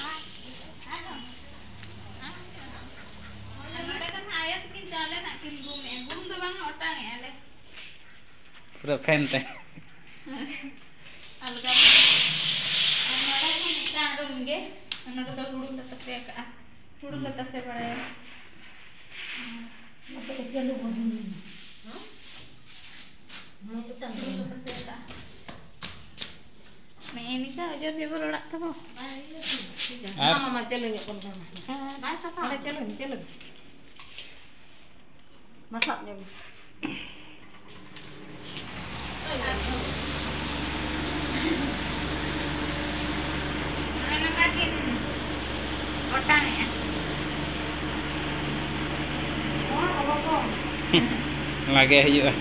ᱯᱩᱨᱟᱹ ᱯᱷᱮᱱ ᱛᱮ᱾ ᱟᱞᱜᱟ ᱧᱚᱜ᱾ ᱟᱨ ᱱᱚᱰᱮ ᱦᱚᱸ ᱢᱤᱫᱴᱟᱝ ᱨᱩᱢ ᱜᱮ᱾ ᱱᱚᱰᱮ ᱫᱚ ᱦᱩᱲᱩ ᱞᱮ ᱛᱟᱥᱮ ᱟᱠᱟᱜᱼᱟ, ᱦᱩᱲᱩ ᱞᱮ ᱛᱟᱥᱮ ᱵᱟᱲᱟᱭᱟ᱾ ᱟᱯᱮ ᱫᱚ ᱪᱟᱹᱞᱩ ᱵᱚᱱ ᱦᱩᱭ ᱮᱱᱟ᱾ ᱦᱮᱸ? ᱦᱩᱲᱩ ᱞᱮ ᱛᱟᱥᱮ ᱟᱠᱟᱜᱼᱟ᱾ ᱱᱮᱜᱼᱮ ᱱᱤᱝᱠᱟ ᱩᱡᱟᱹᱨ ᱡᱮᱵᱚᱨ ᱚᱲᱟᱜ ᱛᱟᱵᱚ᱾ ᱟᱨ ᱢᱟ, ᱢᱟ, ᱪᱟᱹᱞᱩ ᱧᱚᱜ ᱠᱚᱢ ᱛᱟᱢᱟ᱾ ᱦᱮᱸ, ᱵᱟᱭ ᱥᱟᱯᱷᱟ᱾ ᱚᱸᱰᱮ ᱪᱟᱹᱞᱩ ᱢᱮ, ᱪᱟᱹᱞᱩ ᱢᱮ᱾ ᱢᱟ ᱥᱟᱵ ᱧᱚᱜ ᱢᱮ᱾ ᱚᱱᱮ ᱱᱚᱝᱠᱟ ᱠᱤᱱ ᱚᱴᱟᱝᱮᱜᱼᱟ᱾ ᱞᱟᱜᱮ ᱦᱩᱭᱩᱜᱼᱟ᱾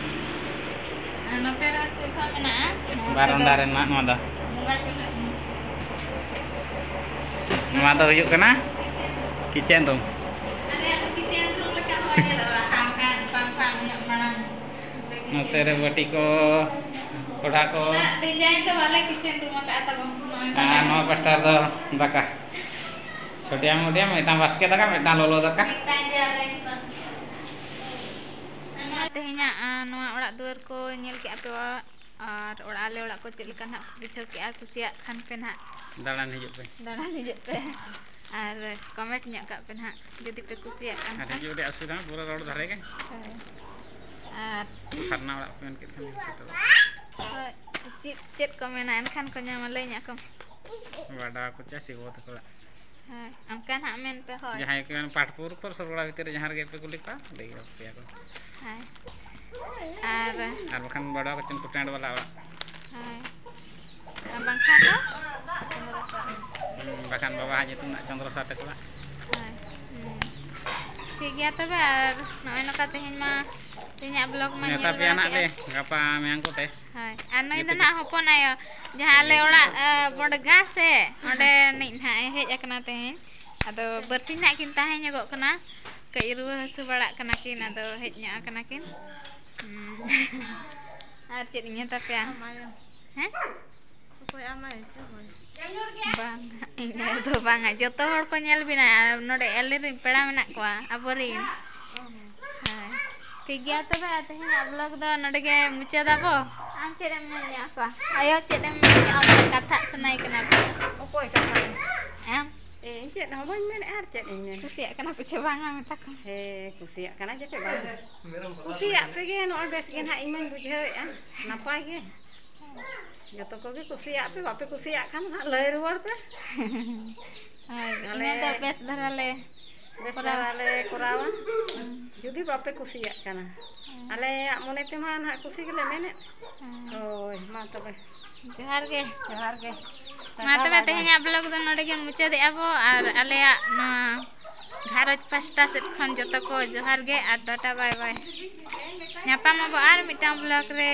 ᱟᱨ ᱱᱚᱛᱮ ᱨᱮ ᱪᱩᱞᱦᱟᱹ ᱢᱮᱱᱟᱜᱼᱟ᱾ ᱱᱚᱛᱮ ᱫᱚ ᱵᱟᱨᱚᱱᱰᱟ ᱨᱮᱱᱟᱜ ᱱᱚᱣᱟ ᱫᱚ᱾ ᱵᱚᱸᱜᱟ ᱪᱩᱞᱦᱟᱹ᱾ ᱱᱚᱣᱟ ᱫᱚ ᱦᱩᱭᱩᱜ ᱠᱟᱱᱟ ᱠᱤᱪᱮᱱ ᱨᱩᱢ᱾ ᱟᱞᱮᱭᱟᱜ ᱫᱚ ᱠᱤᱪᱮᱱ ᱨᱩᱢ ᱞᱮᱠᱟ ᱦᱚᱸ ᱧᱮᱞᱚᱜᱼᱟ, ᱵᱟᱝᱠᱷᱟᱱ, ᱵᱟᱝᱠᱷᱟᱱ ᱩᱱᱟᱹᱜ ᱢᱟᱲᱟᱝ ᱱᱚᱛᱮ ᱨᱮ ᱵᱟᱹᱴᱤ ᱠᱚ, ᱠᱚᱰᱷᱟ ᱠᱚ᱾ ᱩᱱᱟᱹᱜ ᱰᱤᱡᱟᱭᱤᱱ ᱫᱚ ᱵᱟᱞᱮ ᱠᱤᱪᱮᱱ ᱨᱩᱢ ᱟᱠᱟᱫᱼᱟ ᱛᱟᱵᱚᱱ᱾ ᱱᱚᱜᱼᱚᱭ ᱟᱨ ᱫᱟᱠᱟ ᱱᱚᱣᱟ ᱨᱩᱢ᱾ ᱯᱟᱥᱴᱟ ᱨᱮᱫᱚ ᱫᱟᱠᱟ᱾ ᱪᱷᱳᱴᱤᱭᱟ ᱢᱳᱴᱤᱭᱟ, ᱢᱤᱫᱴᱟᱝ ᱵᱟᱥᱠᱮ ᱫᱟᱠᱟ, ᱢᱤᱫᱴᱟᱝ ᱞᱚᱞᱚ ᱫᱟᱠᱟ᱾ ᱢᱤᱫᱴᱟᱝ ᱜᱮ ᱟᱞᱮ ᱫᱚ᱾ ᱛᱮᱦᱮᱧᱟᱜ, ᱟ, ᱱᱚᱣᱟ ᱚᱲᱟᱜ ᱫᱩᱣᱟᱹᱨ ᱠᱚ ᱧᱮᱞ ᱠᱮᱜᱼᱟ ᱯᱮ, ᱚᱲᱟᱜ, ᱟᱨ ᱚᱲᱟᱜ, ᱟᱞᱮ ᱚᱲᱟᱜ ᱠᱚ ᱪᱮᱫ ᱞᱮᱠᱟ ᱱᱟᱦᱟᱜ ᱵᱩᱡᱷᱟᱹᱣ ᱠᱮᱜᱼᱟ, ᱠᱩᱥᱤᱭᱟᱜ ᱠᱷᱟᱱ ᱯᱮ ᱱᱟᱦᱟᱜ ᱫᱟᱬᱟᱱ ᱦᱤᱡᱩᱜ ᱯᱮ᱾ ᱫᱟᱬᱟᱱ ᱦᱤᱡᱩᱜ ᱯᱮ᱾ ᱟᱨ comment ᱧᱚᱜ ᱠᱟᱜ ᱯᱮ ᱱᱟᱦᱟᱜ, ᱡᱩᱫᱤ ᱯᱮ ᱠᱩᱥᱤᱭᱟᱜ ᱠᱷᱟᱱ ᱟᱨ ᱠᱷᱟᱱ᱾ ᱦᱤᱡᱩᱜ ᱨᱮᱭᱟᱜ ᱚᱥᱩᱵᱤᱫᱷᱟ ᱢᱮᱱᱟᱜᱼᱟ, ᱯᱩᱨᱟᱹ ᱨᱳᱰ ᱫᱷᱟᱨᱮ ᱜᱮ᱾ ᱦᱳᱭ᱾ ᱟᱨ ᱯᱷᱟᱨᱱᱟ ᱚᱲᱟᱜ ᱯᱮ ᱢᱮᱱ ᱠᱮᱫ ᱠᱷᱟᱱ ᱥᱮᱴᱮᱨᱚᱜᱼᱟ᱾ ᱦᱳᱭ, ᱪᱮᱫ, ᱪᱮᱫ ᱠᱚ ᱢᱮᱱᱟ, ᱮᱱᱠᱷᱟᱱ ᱠᱚ ᱧᱟᱢᱟ, ᱞᱟᱹᱭ ᱧᱚᱜ ᱠᱚᱢ᱾ ᱵᱟᱰᱟ ᱠᱚ ᱪᱟᱹᱥᱤ ᱜᱚ ᱛᱟᱠᱚ ᱚᱲᱟᱜ᱾ ᱦᱳᱭ, ᱚᱱᱠᱟ ᱱᱟᱦᱟᱜ ᱢᱮᱱ ᱯᱮ, ᱦᱳᱭ᱾ ᱡᱟᱦᱟᱸᱭ ᱠᱚ ᱢᱮᱱ ᱯᱟᱴᱯᱩᱨ ᱠᱚ ᱥᱚᱨᱜᱚᱲᱟ ᱵᱷᱤᱛᱤᱨ ᱨᱮ ᱡᱟᱦᱟᱸ ᱨᱮᱜᱮ ᱯᱮ ᱠᱩᱞᱤ ᱠᱚᱣᱟ, ᱞᱟᱹᱭ ᱟᱯᱮᱭᱟ ᱠᱚ᱾ ᱦᱳᱭ᱾ ᱟᱨ ᱟᱨ ᱵᱟᱠᱷᱟᱱ ᱵᱟᱰᱟ ᱠᱚ ᱪᱚᱝ ᱠᱚ ᱴᱮᱸᱰ ᱵᱟᱞᱟ ᱚᱲᱟᱜ᱾ ᱦᱳᱭ᱾ ᱟᱨ ᱵᱟᱝᱠᱷᱟᱱ ᱫᱚ ᱪᱚᱸᱫᱽᱨᱚᱥᱟ᱾ ᱦᱩᱸ, ᱵᱟᱠᱷᱟᱱ ᱵᱟᱵᱟᱣᱟᱜ ᱧᱩᱛᱩᱢ ᱨᱮᱱᱟᱜ ᱪᱚᱸᱫᱽᱨᱚᱥᱟ ᱛᱟᱠᱚᱣᱟ᱾ ᱦᱳᱭ᱾ ᱦᱩᱸ᱾ ᱴᱷᱤᱠ ᱜᱮᱭᱟ ᱛᱚᱵᱮ, ᱟᱨ ᱱᱚᱜᱼᱚᱭ ᱱᱚᱝᱠᱟ ᱛᱮᱦᱮᱧ ᱢᱟ, ᱛᱮᱦᱮᱧᱟᱜ vlog ᱢᱟ ᱱᱮᱣᱛᱟ ᱧᱮᱞ ᱯᱮᱭᱟ ᱵᱟᱲᱟ ᱱᱟᱜ ᱠᱮᱜᱼᱟ ᱞᱮ, ᱯᱮ᱾ ᱜᱟᱯᱟ ᱢᱮᱭᱟᱝ ᱠᱚᱛᱮ᱾ ᱦᱳᱭ, ᱟᱨ ᱱᱩᱭ ᱫᱚ ᱡᱚᱛᱚ ᱱᱟᱜ ᱦᱚᱯᱚᱱ ᱟᱭᱳ, ᱡᱟᱦᱟᱸ ᱟᱞᱮ ᱚᱲᱟᱜ, ᱟ, ᱵᱚᱰᱜᱟ ᱥᱮ, ᱚᱸᱰᱮ ᱱᱤᱡ ᱱᱟᱜ ᱮ ᱦᱮᱡ ᱟᱠᱟᱱᱟ ᱛᱮᱦᱮᱧ᱾ ᱟᱫᱚ ᱵᱟᱨᱥᱤᱧ ᱱᱟᱜ ᱠᱤᱱ ᱛᱟᱦᱮᱸ ᱧᱚᱜᱚᱜ ᱠᱟᱱᱟ, ᱠᱟᱹᱡ ᱨᱩᱣᱟᱹ ᱦᱟᱹᱥᱩ ᱵᱟᱲᱟᱜ ᱠᱟᱱᱟ ᱠᱤᱱ, ᱟᱫᱚ ᱦᱮᱡ ᱧᱚᱜ ᱟᱠᱟᱱᱟ ᱠᱤᱱ᱾ ᱦᱩᱸ᱾ ᱟᱨ ᱪᱮᱫ ᱤᱧ ᱢᱮᱛᱟ ᱯᱮᱭᱟ? ᱦᱮᱸ? ᱚᱠᱚᱭ ᱟᱢᱟᱭ ᱪᱮ ᱦᱳᱭ? ᱵᱟᱝ, ᱤᱧ ᱫᱚ ᱵᱟᱝᱟ᱾ ᱡᱚᱛᱚ ᱦᱚᱲ ᱠᱚ ᱧᱮᱞ ᱵᱤᱱᱟ, ᱟᱨ ᱱᱚᱰᱮ ᱟᱞᱮᱨᱮᱱ ᱯᱮᱲᱟ ᱢᱮᱱᱟᱜ ᱠᱚᱣᱟ, ᱟᱵᱚᱨᱮᱱ᱾ ᱚ ᱦᱚᱸ᱾ ᱦᱳᱭ᱾ ᱴᱷᱤᱠ ᱜᱮᱭᱟ ᱛᱚᱵᱮ, ᱛᱮᱦᱮᱧᱟᱜ vlog ᱫᱚ ᱱᱚᱰᱮ ᱜᱮ ᱢᱩᱪᱟᱹᱫᱟᱵᱚ᱾ ᱟᱢ ᱪᱮᱫ ᱮᱢ ᱢᱮᱱᱮᱜᱼᱟ ᱯᱟ? ᱟᱭᱳ, ᱪᱮᱫ ᱮᱢ ᱢᱮᱱᱮᱜᱼᱟ? ᱟᱢ ᱠᱟᱛᱷᱟ ᱥᱟᱱᱟᱭᱮ ᱠᱟᱱᱟ ᱯᱮ? ᱚᱠᱚᱭ ᱠᱟᱛᱷᱟ? ᱟᱢ? ᱤᱧ ᱪᱮᱫ ᱦᱚᱸ ᱵᱟᱹᱧ ᱢᱮᱱᱮᱜᱼᱟ, ᱟᱨ ᱪᱮᱫ ᱤᱧ ᱢᱮᱱᱟ? ᱠᱩᱥᱤᱭᱟᱜ ᱠᱟᱱᱟ ᱯᱮ ᱪᱮ ᱵᱟᱝᱟ ᱢᱮᱛᱟ ᱠᱚᱢ? ᱦᱮᱸ, ᱠᱩᱥᱤᱭᱟᱜ ᱠᱟᱱᱟ ᱡᱮ ᱯᱮ ᱵᱟᱝ᱾ ᱠᱩᱥᱤᱭᱟᱜ ᱯᱮᱜᱮ, ᱱᱚᱜᱼᱚᱭ ᱵᱮᱥ ᱜᱮ ᱱᱟᱦᱟᱜ ᱤᱧ ᱢᱟᱧ ᱵᱩᱡᱷᱟᱹᱣᱮᱫᱼᱟ, ᱱᱟᱯᱟᱭ ᱜᱮ᱾ ᱡᱚᱛᱚ ᱠᱚᱜᱮ ᱠᱩᱥᱤᱭᱟᱜ ᱯᱮ, ᱵᱟᱯᱮ ᱠᱩᱥᱤᱭᱟᱜ ᱠᱷᱟᱱ ᱦᱟᱸᱜ ᱞᱟᱹᱭ ᱨᱩᱣᱟᱹᱲ ᱯᱮ᱾ ᱦᱳᱭ, ᱟᱞᱮ ᱤᱱᱟᱹ ᱫᱚ ᱵᱮᱥ ᱫᱷᱟᱨᱟ ᱞᱮ ᱵᱮᱥ ᱠᱚᱨᱟᱣᱟ᱾ ᱫᱷᱟᱨᱟ ᱞᱮ ᱠᱚᱨᱟᱣᱟ᱾ ᱦᱩᱸ᱾ ᱡᱩᱫᱤ ᱵᱟᱯᱮ ᱠᱩᱥᱤᱭᱟᱜ ᱠᱟᱱᱟ, ᱦᱩᱸ᱾ ᱟᱞᱮᱭᱟᱜ ᱢᱚᱱᱮ ᱛᱮᱢᱟ ᱱᱟᱦᱟᱜ ᱠᱩᱥᱤ ᱜᱮᱞᱮ ᱢᱮᱱᱮᱫ᱾ ᱦᱩᱸ᱾ ᱦᱳᱭ, ᱢᱟ ᱛᱚᱵᱮ᱾ ᱡᱚᱦᱟᱨ ᱜᱮ᱾ ᱡᱚᱦᱟᱨ ᱜᱮ᱾ ᱢᱟ ᱴᱟᱴᱟ, ᱛᱚᱵᱮ, ᱵᱟᱭ ᱵᱟᱭ᱾ ᱛᱮᱦᱮᱧᱟᱜ vlog ᱫᱚ ᱱᱚᱰᱮ ᱜᱮ ᱢᱩᱪᱟᱹᱫᱮᱜᱼᱟ ᱵᱚ, ᱟᱨ ᱟᱞᱮᱭᱟᱜ ᱱᱚᱣᱟ ᱜᱷᱟᱨᱚᱸᱡᱽ ᱯᱟᱥᱴᱟ ᱥᱮᱫ ᱠᱷᱚᱱ ᱡᱚᱛᱚ ᱠᱚ ᱡᱚᱦᱟᱨ ᱜᱮ ᱟᱨ ᱴᱟᱴᱟ ᱵᱟᱭ ᱵᱟᱭ᱾ ᱧᱟᱯᱟᱢ ᱟᱵᱚ ᱟᱨ ᱢᱤᱫᱴᱟᱝ vlog ᱨᱮ᱾